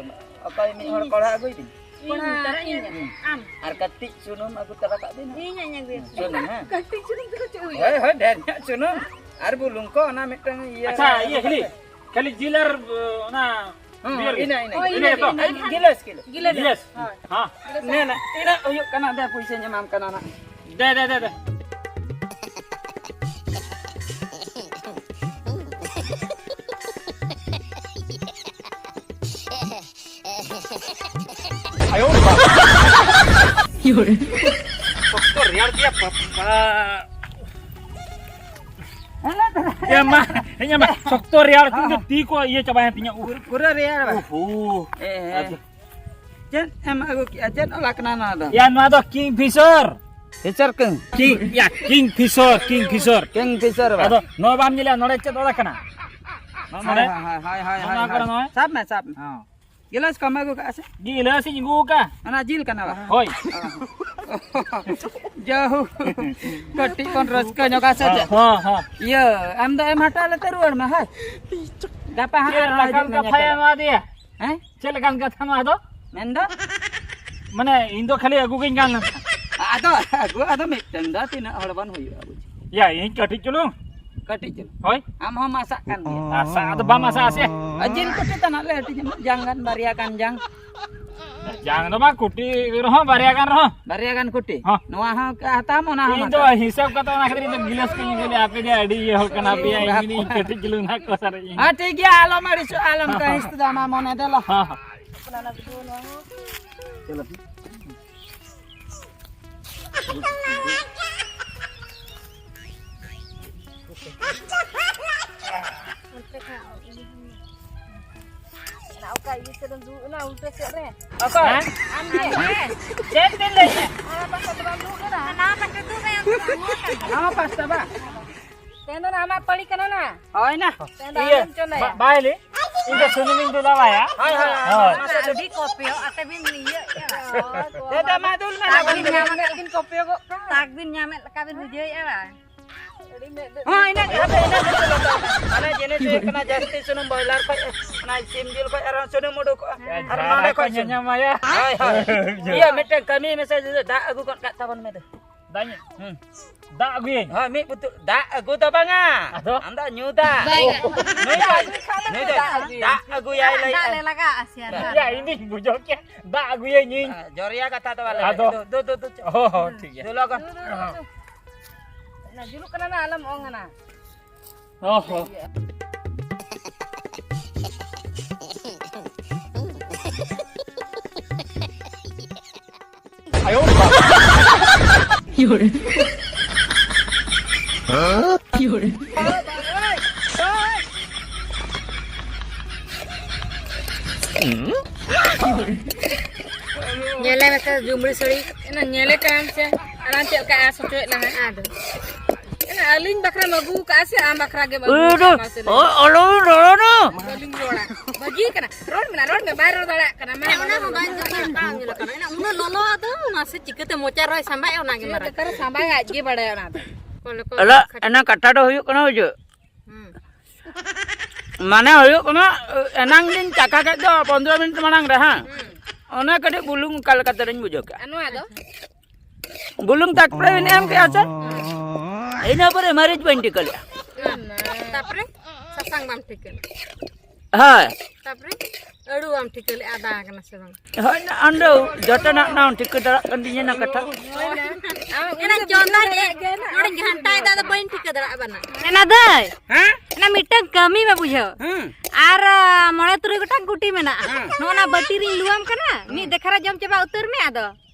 ᱚᱠᱚᱭ ᱢᱤᱫ ᱦᱚᱲ ᱠᱚᱲᱟ ᱟᱹᱜᱩᱭ ᱵᱤᱱ᱾ ᱤᱧ ᱛᱟᱨᱟ ᱤᱧ ᱟᱹᱜᱩᱭᱟ᱾ ᱦᱩᱸ᱾ ᱟᱢ᱾ ᱟᱨ ᱠᱟᱹᱴᱤᱡ ᱥᱩᱱᱩᱢ ᱟᱹᱜᱩ ᱛᱚᱨᱟ ᱠᱟᱜ ᱵᱤᱱ᱾ ᱤᱧ ᱦᱟᱸᱜ ᱤᱧ ᱟᱹᱜᱩᱭᱟ᱾ ᱥᱩᱱᱩᱢ, ᱦᱮᱸ? ᱠᱟᱹᱴᱤᱡ ᱥᱩᱱᱩᱢ ᱛᱮᱫᱚ ᱪᱮᱫ ᱦᱩᱭᱩᱜᱼᱟ? ᱦᱳᱭ, ᱦᱳᱭ, ᱰᱷᱮᱨ ᱧᱚᱜ ᱥᱩᱱᱩᱢ ᱟᱨ ᱵᱩᱞᱩᱝ ᱠᱚ, ᱚᱱᱟ ᱢᱤᱫᱴᱟᱝ ᱤᱭᱟᱹ ᱟᱪᱪᱷᱟ, ᱨᱮ ᱤᱭᱟᱹ ᱟᱹᱜᱩ ᱠᱷᱟᱹᱞᱤ, ᱠᱟᱛᱮ᱾ ᱠᱷᱟᱹᱞᱤ ᱡᱤᱞ ᱟᱨ, ᱚᱱᱟ ᱦᱮᱸ, beer ᱜᱮ? ᱤᱱᱟᱹ, ᱤᱱᱟᱹ, ᱦᱳᱭ, ᱤᱱᱟᱹ ᱤᱱᱟᱹ ᱜᱮ᱾ ᱜᱮ, ᱤᱱᱟᱹ ᱜᱮ᱾ ᱜᱤᱞᱟᱹᱥ, ᱜᱤᱞᱟᱹᱥ᱾ ᱜᱤᱞᱟᱹᱥ᱾ ᱦᱳᱭ᱾ ᱦᱮᱸ᱾ ᱱᱮ, ᱱᱮ, ᱤᱱᱟᱹᱜ ᱦᱩᱭᱩᱜ ᱠᱟᱱᱟ, ᱫᱮ, ᱯᱩᱭᱥᱟᱹᱧ ᱮᱢᱟᱢ ᱠᱟᱱᱟ ᱱᱟᱜ᱾ ᱫᱮ, ᱫᱮ, ᱫᱮ, ᱫᱮ᱾ ᱟᱭᱳ ᱵᱟᱵᱟ᱾ ᱥᱚᱠᱛᱚ ᱨᱮᱭᱟᱲ ᱜᱮᱭᱟ ᱵᱟᱵᱟ᱾ ᱮ ᱢᱟ, ᱦᱮᱸ ᱢᱟ, ᱥᱚᱠᱛᱚ ᱨᱮᱭᱟᱲ ᱠᱟᱱ ᱫᱚ, ᱛᱤ ᱠᱚ ᱤᱭᱟᱹ ᱪᱟᱵᱟᱭᱮᱱ ᱛᱤᱧᱟ᱾ ᱩᱦ᱾ ᱯᱩᱨᱟᱹ ᱨᱮᱭᱟᱲ ᱵᱟ? ᱳᱦᱳ᱾ ᱮ, ᱮ᱾ ᱟᱫᱚ ᱪᱮᱫ ᱮᱢ ᱟᱹᱜᱩ ᱠᱮᱜᱼᱟ? ᱪᱮᱫ ᱚᱞ ᱠᱟᱱᱟ ᱱᱚᱣᱟ ᱫᱚ? ᱭᱟ, ᱱᱚᱣᱟ ᱫᱚ Kingfisher᱾ Fisher ᱠᱟᱹᱱ? King, ᱭᱟ, Kingfisher, Kingfisher᱾ Kingfisher ᱵᱟ? ᱟᱫᱚ ᱱᱚᱣᱟ ᱵᱟᱢ ᱧᱮᱞᱟ, ᱱᱚᱰᱮ ᱪᱮᱫ ᱚᱞ ᱠᱟᱱᱟ? ᱱᱚᱜᱼᱚ ᱦᱳᱭ, ᱱᱚᱰᱮ᱾ ᱦᱳᱭ, ᱦᱳᱭ, ᱦᱳᱭ, ᱱᱚᱜᱼᱚ ᱦᱳᱭ, ᱱᱚᱣᱟ ᱠᱚᱨᱮ ᱦᱳᱭ᱾ ᱱᱚᱜᱼᱚᱭ᱾ ᱥᱟᱵ ᱢᱮ, ᱥᱟᱵ ᱢᱮ᱾ ᱦᱚᱸ᱾ ᱜᱤᱞᱟᱹᱥ ᱠᱚᱢ ᱟᱹᱜᱩ ᱠᱟᱜᱼᱟ ᱥᱮ? ᱜᱤᱞᱟᱹᱥ ᱤᱧ ᱟᱹᱜᱩ ᱠᱟᱜᱼᱟ᱾ ᱚᱱᱟ ᱡᱤᱞ ᱠᱟᱱᱟ ᱵᱟ? ᱦᱳᱭ᱾ ᱚ᱾ ᱡᱟᱦᱳ, ᱠᱟᱹᱴᱤᱡ ᱵᱚᱱ ᱨᱟᱹᱥᱠᱟᱹ ᱧᱚᱜᱟ ᱥᱮ ᱪᱮᱫ? ᱦᱚᱸ, ᱦᱚᱸ᱾ ᱤᱭᱟᱹ, ᱟᱢ ᱫᱚ ᱮᱢ ᱦᱟᱛᱟᱣ ᱞᱮᱛᱮ ᱨᱩᱣᱟᱹᱲ ᱢᱮ, ᱦᱳᱭ᱾ ᱜᱟᱯᱟ ᱦᱟᱸᱜ ᱪᱮᱫ ᱟᱨᱦᱚᱸ ᱞᱮᱠᱟᱱ ᱦᱤᱡᱩᱜ ᱢᱮ ᱠᱟᱛᱷᱟᱭ ᱧᱮᱯᱮᱞᱚᱜ᱾ ᱮᱢᱟᱫᱮᱭᱟ? ᱦᱮᱸ? ᱪᱮᱫ ᱞᱮᱠᱟᱱ ᱠᱟᱛᱷᱟ ᱱᱚᱣᱟ ᱫᱚ? ᱢᱮᱱᱫᱚ? ᱢᱟᱱᱮ, ᱤᱧ ᱫᱚ ᱠᱷᱟᱹᱞᱤ ᱟᱹᱜᱩ ᱜᱤᱧ ᱜᱟᱱ ᱞᱮᱱᱟ᱾ ᱟᱫᱚ ᱟᱹᱜᱩ, ᱟᱫᱚ ᱢᱤᱫᱴᱟᱝ ᱫᱚ ᱛᱤᱱᱟᱹᱜ ᱦᱚᱲ ᱵᱚᱱ ᱦᱩᱭᱩᱜᱼᱟ, ᱵᱩᱡᱽ? ᱭᱟ, ᱤᱧ ᱠᱟᱹᱴᱤᱡ ᱪᱩᱞᱩᱝ᱾ ᱠᱟᱹᱴᱤᱡ ᱪᱩᱞᱩᱝ᱾ ᱦᱳᱭ᱾ ᱟᱢ ᱦᱚᱸᱢ ᱟᱥᱟᱜ ᱠᱟᱱ ᱜᱮᱭᱟ᱾ ᱟᱥᱟ ᱟᱫᱚ ᱵᱟᱢ ᱟᱥᱟ ᱟᱥᱮ? ᱟᱨ ᱡᱤᱞ ᱠᱚ ᱪᱮᱛᱟᱱ ᱟᱞᱮ ᱦᱟᱹᱴᱤᱧ ᱟᱢᱟ, ᱡᱟᱝ ᱜᱟᱱ, ᱵᱟᱨᱭᱟ ᱜᱟᱱ ᱡᱟᱝ᱾ ᱡᱟᱝ ᱫᱚ ᱵᱟᱝ, ᱠᱩᱴᱤ ᱨᱮᱦᱚᱸ, ᱵᱟᱨᱭᱟ ᱜᱟᱱ ᱨᱮᱦᱚᱸ᱾ ᱵᱟᱨᱭᱟ ᱜᱟᱱ ᱠᱩᱴᱤ? ᱦᱚᱸ᱾ ᱱᱚᱣᱟ ᱦᱚᱸ ᱦᱟᱛᱟᱣᱟᱢ, ᱚᱱᱟ ᱦᱚᱸ ᱤᱧ ᱫᱚ ᱦᱟᱛᱟᱣ᱾ ᱦᱤᱥᱟᱹᱵ ᱠᱟᱛᱮ ᱚᱱᱟ ᱠᱷᱟᱹᱛᱤᱨ ᱤᱧ ᱫᱚ ᱜᱤᱞᱟᱹᱥ ᱠᱚᱧ ᱤᱫᱤ ᱞᱮᱫᱼᱟ, ᱟᱯᱮ ᱡᱮ ᱟᱹᱰᱤ ᱤᱭᱟᱹ ᱦᱚᱲ ᱠᱟᱱᱟ ᱯᱮ, ᱤᱧ ᱜᱮ ᱠᱟᱹᱴᱤᱡ ᱪᱩᱞᱩᱝ ᱱᱟᱦᱟᱜ ᱠᱚ ᱥᱟᱨᱮᱡ ᱤᱧ᱾ ᱦᱮᱸ, ᱴᱷᱤᱠ ᱜᱮᱭᱟ, ᱟᱞᱚᱢ ᱟᱹᱲᱤᱥᱚᱜᱼᱟ, ᱟᱞᱚᱢ ᱠᱟᱹᱲᱤᱥ ᱫᱟ, ᱢᱟ ᱢᱚᱱᱮ ᱫᱮᱞᱟ᱾ ᱦᱚᱸ, ᱦᱚᱸ᱾ ᱪᱚᱞᱚ᱾ ᱚᱱᱟ ᱚᱠᱟ ᱤᱭᱟᱹ ᱥᱮᱫ ᱨᱮᱢ ᱫᱩᱲᱩᱵ ᱮᱱᱟ, ᱩᱞᱴᱟᱹ ᱥᱮᱫ ᱨᱮ? ᱚᱠᱚᱭ? ᱦᱮᱸ? ᱟᱢ ᱜᱮ? ᱪᱮᱫ ᱵᱤᱱ ᱞᱟᱹᱭᱮᱫᱼᱟ? ᱚᱱᱟ ᱯᱟᱥᱴᱟ ᱫᱚ ᱵᱟᱢ ᱫᱩᱲᱩᱵ ᱠᱟᱱᱟ? ᱱᱟᱣᱟ ᱯᱟᱥᱴᱟ ᱫᱚ ᱵᱟᱝ᱾ ᱱᱟᱣᱟ ᱯᱟᱥᱴᱟ ᱵᱟᱝ? ᱛᱮᱦᱮᱧ ᱫᱚ ᱟᱢᱟᱜ ᱯᱟᱹᱲᱤ ᱠᱟᱱᱟ ᱱᱟ᱾ ᱦᱳᱭ ᱱᱟ᱾ ᱛᱮᱦᱮᱧ ᱫᱚ ᱤᱭᱟᱹ, ᱟᱢᱮᱢ ᱪᱚᱸᱫᱟᱭᱟ᱾ ᱵᱟ-, ᱵᱟᱭ ᱞᱟᱹᱭ᱾ ᱤᱧ ᱫᱚ ᱥᱩᱱᱩᱢᱤᱧ ᱫᱩᱞᱟᱣᱟᱭᱟ᱾ ᱦᱳᱭ, ᱦᱳᱭ, ᱦᱳᱭ᱾ ᱦᱳᱭ᱾ ᱟᱹᱰᱤ ᱠᱚᱯᱮᱭᱚᱜ ᱟᱛᱮ ᱵᱤᱱ ᱤᱭᱟᱹᱜ ᱠᱟᱱᱟ᱾ ᱦᱳᱭ, ᱦᱳᱭ᱾ ᱫᱮ, ᱫᱮ, ᱢᱟ ᱫᱩᱞ ᱢᱮ, ᱛᱟᱠ ᱫᱩᱞ ᱵᱤᱱ ᱢᱮ᱾ ᱧᱟᱢᱮᱫ ᱞᱮᱠᱟ ᱵᱤᱱ ᱵᱩᱡᱷᱟᱹᱣᱮᱫᱼᱟ ᱵᱟᱝ? ᱛᱟᱠ ᱵᱤᱱ ᱧᱟᱢᱮᱫ ᱞᱮᱠᱟ ᱵᱤᱱ ᱵᱩᱡᱷᱟᱹᱣᱮᱫᱼᱟ ᱵᱟᱝ? ᱦᱚᱸ, ᱤᱱᱟᱹ ᱜᱮ, ᱦᱟᱯᱮ, ᱤᱱᱟᱹ ᱜᱮ ᱪᱚᱞᱚ ᱛᱟᱵᱚᱱᱟ᱾ ᱢᱟᱱᱮ ᱡᱤᱱᱤᱥ ᱦᱩᱭᱩᱜ ᱠᱟᱱᱟ, ᱡᱟᱹᱥᱛᱤ ᱥᱩᱱᱩᱢ ᱵᱚᱭᱞᱟᱨ ᱠᱷᱚᱡ, ᱚᱱᱟ ᱥᱤᱢ ᱡᱤᱞ ᱠᱷᱚᱡ ᱟᱨᱦᱚᱸ ᱥᱩᱱᱩᱢ ᱩᱰᱩᱠᱚᱜᱼᱟ᱾ ᱟᱨ ᱱᱚᱰᱮ ᱠᱷᱚᱡ ᱥᱩᱱᱩᱢ᱾ ᱧᱟᱢᱟᱭᱟ᱾ ᱦᱳᱭ, ᱦᱳᱭ᱾ ᱤᱭᱟᱹ, ᱢᱤᱫᱴᱮᱱ ᱠᱟᱹᱢᱤ ᱢᱮᱥᱮ, ᱫᱟᱜ ᱟᱹᱜᱩ ᱜᱚᱫ ᱠᱟᱜ ᱛᱟᱵᱚᱱ ᱢᱮ ᱫᱮ᱾ ᱫᱟᱜ ᱧᱩ? ᱦᱩᱸ᱾ ᱫᱟᱜ ᱟᱹᱜᱩᱭᱟᱹᱧ? ᱦᱳᱭ, ᱢᱤᱫ ᱵᱩᱛᱩᱞ ᱫᱟᱜ ᱟᱹᱜᱩ ᱫᱚ ᱵᱟᱝᱟ᱾ ᱟᱫᱚ? ᱟᱢ ᱫᱚ ᱧᱩ ᱫᱟᱜ᱾ ᱵᱟᱝᱟ᱾ ᱱᱩᱭ ᱫᱚ, ᱱᱩᱭ ᱫᱚ ᱫᱟᱜ ᱟᱹᱜᱩᱭᱟᱹᱧ᱾ ᱫᱟᱜ ᱟᱹᱜᱩᱭᱟᱭ ᱞᱟᱹᱭ ᱫᱟᱜ ᱞᱮ ᱟᱭ᱾ ᱞᱟᱜᱟᱜᱼᱟ ᱥᱮ ᱟᱫᱚ? ᱭᱟ, ᱤᱧ ᱫᱩᱧ ᱵᱩᱡᱷᱟᱹᱣ ᱠᱮᱫ ᱫᱟᱜ ᱟᱹᱜᱩᱭᱟᱹᱧ ᱤᱧ᱾ ᱡᱚᱨᱭᱟ ᱠᱟᱛᱷᱟ ᱫᱚ ᱵᱟᱞᱮ ᱟᱫᱚ? ᱞᱟᱹᱭᱟ᱾ ᱫᱩ, ᱫᱩ, ᱫᱩ, ᱫᱩ᱾ ᱚ, ᱦᱚᱸ, ᱴᱷᱤᱠ ᱜᱮᱭᱟ᱾ ᱫᱩ ᱞᱚᱜᱚᱱ᱾ ᱫᱩ, ᱫᱩ, ᱫᱩ, ᱫᱩ᱾ ᱚᱱᱟ ᱡᱩᱞᱩᱜ ᱠᱟᱱᱟ ᱱᱟ, ᱟᱞᱚᱢ ᱚᱝ ᱟᱱᱟ᱾ ᱚ ᱦᱚᱸ᱾ ᱧᱮᱞᱮ ᱢᱮᱥᱮ ᱡᱩᱢᱲᱤ ᱥᱟᱹᱲᱤ᱾ ᱮᱱᱟ ᱧᱮᱞᱮ ᱠᱟᱱᱟᱢ ᱥᱮ? ᱟᱨ ᱪᱮᱫ ᱞᱮᱠᱟ ᱟᱸᱥ ᱦᱚᱪᱚᱭᱮᱫ ᱞᱟᱝᱟ? ᱟᱫᱚ᱾ ᱮᱱᱟ ᱟᱹᱞᱤᱧ ᱵᱟᱠᱷᱨᱟᱢ ᱟᱹᱜᱩ ᱠᱟᱜᱼᱟ ᱥᱮ ᱟᱢ ᱵᱟᱠᱷᱨᱟ ᱜᱮᱢ ᱟᱹᱜᱩ ᱠᱟᱜᱼᱟ? ᱢᱟᱥᱮ ᱞᱟᱹᱭ ᱢᱮ᱾ ᱚ, ᱟᱞᱚᱢ ᱨᱚᱲᱟ ᱱᱟ᱾ ᱵᱟᱹᱞᱤᱧ ᱨᱚᱲᱟ᱾ ᱵᱟᱹᱜᱤ ᱠᱟᱱᱟ᱾ ᱨᱚᱲ ᱢᱮ ᱱᱟ, ᱨᱚᱲ ᱢᱮ᱾ ᱵᱟᱭ ᱨᱚᱲ ᱫᱟᱲᱮᱭᱟᱜ ᱠᱟᱱᱟ᱾ ᱢᱟ, ᱚᱱᱟ ᱦᱚᱸ ᱵᱟᱝ ᱡᱚᱛᱚ ᱚᱱᱠᱟ ᱧᱮᱞ ᱟᱠᱟᱱᱟ᱾ ᱮᱱᱟ ᱩᱱᱟᱹᱜ ᱞᱚᱞᱚ ᱟᱫᱚ ᱢᱟᱥᱮ ᱪᱤᱠᱟᱹᱛᱮ ᱢᱚᱪᱟ ᱨᱮᱦᱚᱸᱭ ᱥᱟᱢᱵᱟᱭᱟ, ᱚᱱᱟ ᱜᱮ ᱪᱮᱫ ᱢᱟᱨᱟᱝ ᱞᱮᱠᱟᱨᱮ ᱠᱟᱛᱷᱟ᱾ ᱥᱟᱢᱵᱟᱭᱟ, ᱟᱡ ᱜᱮ ᱵᱟᱲᱟᱭᱟ ᱚᱱᱟ ᱫᱚ᱾ ᱠᱚᱞᱮ ᱠᱚ ᱟᱞᱟ, ᱠᱷᱟᱴ- ᱮᱱᱟ ᱠᱟᱛᱷᱟ ᱫᱚ ᱦᱩᱭᱩᱜ ᱠᱟᱱᱟ, ᱵᱩᱡᱷᱟᱹᱣ? ᱦᱩᱸ᱾ ᱢᱟᱱᱮ ᱦᱩᱭᱩᱜ ᱠᱟᱱᱟ, ᱮᱱᱟᱝ ᱞᱤᱧ ᱪᱟᱠᱷᱟ ᱠᱮᱫ ᱫᱚ ᱯᱚᱱᱫᱽᱨᱚ ᱢᱤᱱᱤᱴ ᱢᱟᱲᱟᱝ ᱨᱮ, ᱦᱮᱸ᱾ ᱦᱩᱸ᱾ ᱚᱱᱟ ᱠᱟᱹᱴᱤᱡ ᱵᱩᱞᱩᱝ ᱚᱠᱟ ᱞᱮᱠᱟ ᱛᱮᱞᱤᱧ ᱵᱩᱡᱷᱟᱹᱣ ᱠᱮᱫᱼᱟ᱾ ᱟᱨ ᱱᱚᱣᱟ ᱫᱚ? ᱵᱩᱞᱩᱝ ᱛᱟᱨᱯᱚᱨᱮ ᱵᱤᱱ ᱮᱢ ᱠᱮᱫᱼᱟ ᱥᱮ? ᱤᱱᱟᱹ ᱯᱚᱨᱮ ᱢᱟᱹᱨᱤᱪ ᱵᱟᱹᱧ ᱴᱷᱤᱠᱟᱹ ᱞᱮᱫᱼᱟ᱾ ᱛᱟᱨᱯᱚᱨᱮ ᱥᱟᱥᱟᱝ ᱵᱟᱢ ᱴᱷᱤᱠᱟᱹ ᱞᱮᱫᱼᱟ? ᱦᱳᱭ᱾ ᱛᱟᱨᱯᱚᱨᱮ ᱟᱹᱲᱩ ᱵᱟᱢ ᱴᱷᱤᱠᱟᱹ ᱞᱮᱫᱼᱟ, ᱟᱫᱟ ᱠᱟᱱᱟ ᱥᱮ ᱵᱟᱝ? ᱦᱳᱭ, ᱚᱸᱰᱮ ᱡᱚᱛᱚᱱᱟᱜ ᱱᱟᱜ ᱴᱷᱤᱠᱟᱹ ᱫᱟᱲᱮᱭᱟᱜ ᱠᱟᱱ ᱛᱤᱧᱟᱹ ᱱᱟ ᱠᱟᱛᱷᱟ᱾ ᱮᱱᱟ ᱪᱚᱸᱫᱟ ᱜᱮ, ᱱᱚᱰᱮ ᱜᱷᱟᱱᱴᱟᱭ ᱫᱟ, ᱟᱫᱚ ᱵᱟᱹᱧ ᱴᱷᱤᱠᱟᱹ ᱫᱟᱲᱮᱭᱟᱜᱼᱟ ᱵᱟᱱᱟ᱾ ᱮᱱᱟ ᱫᱟᱹᱭ, ᱦᱮᱸ? ᱮᱱᱟ ᱢᱤᱫᱴᱟᱝ ᱠᱟᱹᱢᱤ ᱢᱮ ᱵᱩᱡᱷᱟᱹᱣ᱾ ᱦᱮᱸ᱾ ᱟᱨ, ᱟ, ᱢᱚᱬᱮ ᱛᱩᱨᱩᱭ ᱜᱚᱴᱟᱝ ᱜᱩᱴᱤ ᱢᱮᱱᱟᱜᱼᱟ᱾ ᱦᱮᱸ᱾ ᱱᱚᱜᱼᱚ ᱱᱟ ᱵᱟᱹᱴᱤ ᱨᱤᱧ ᱞᱩᱣᱟᱢ ᱠᱟᱱᱟ, ᱢᱤᱫ ᱫᱮᱠᱷᱟ ᱨᱮ ᱡᱚᱢ ᱪᱟᱵᱟ ᱩᱛᱟᱹᱨ ᱢᱮ ᱟᱫᱚ᱾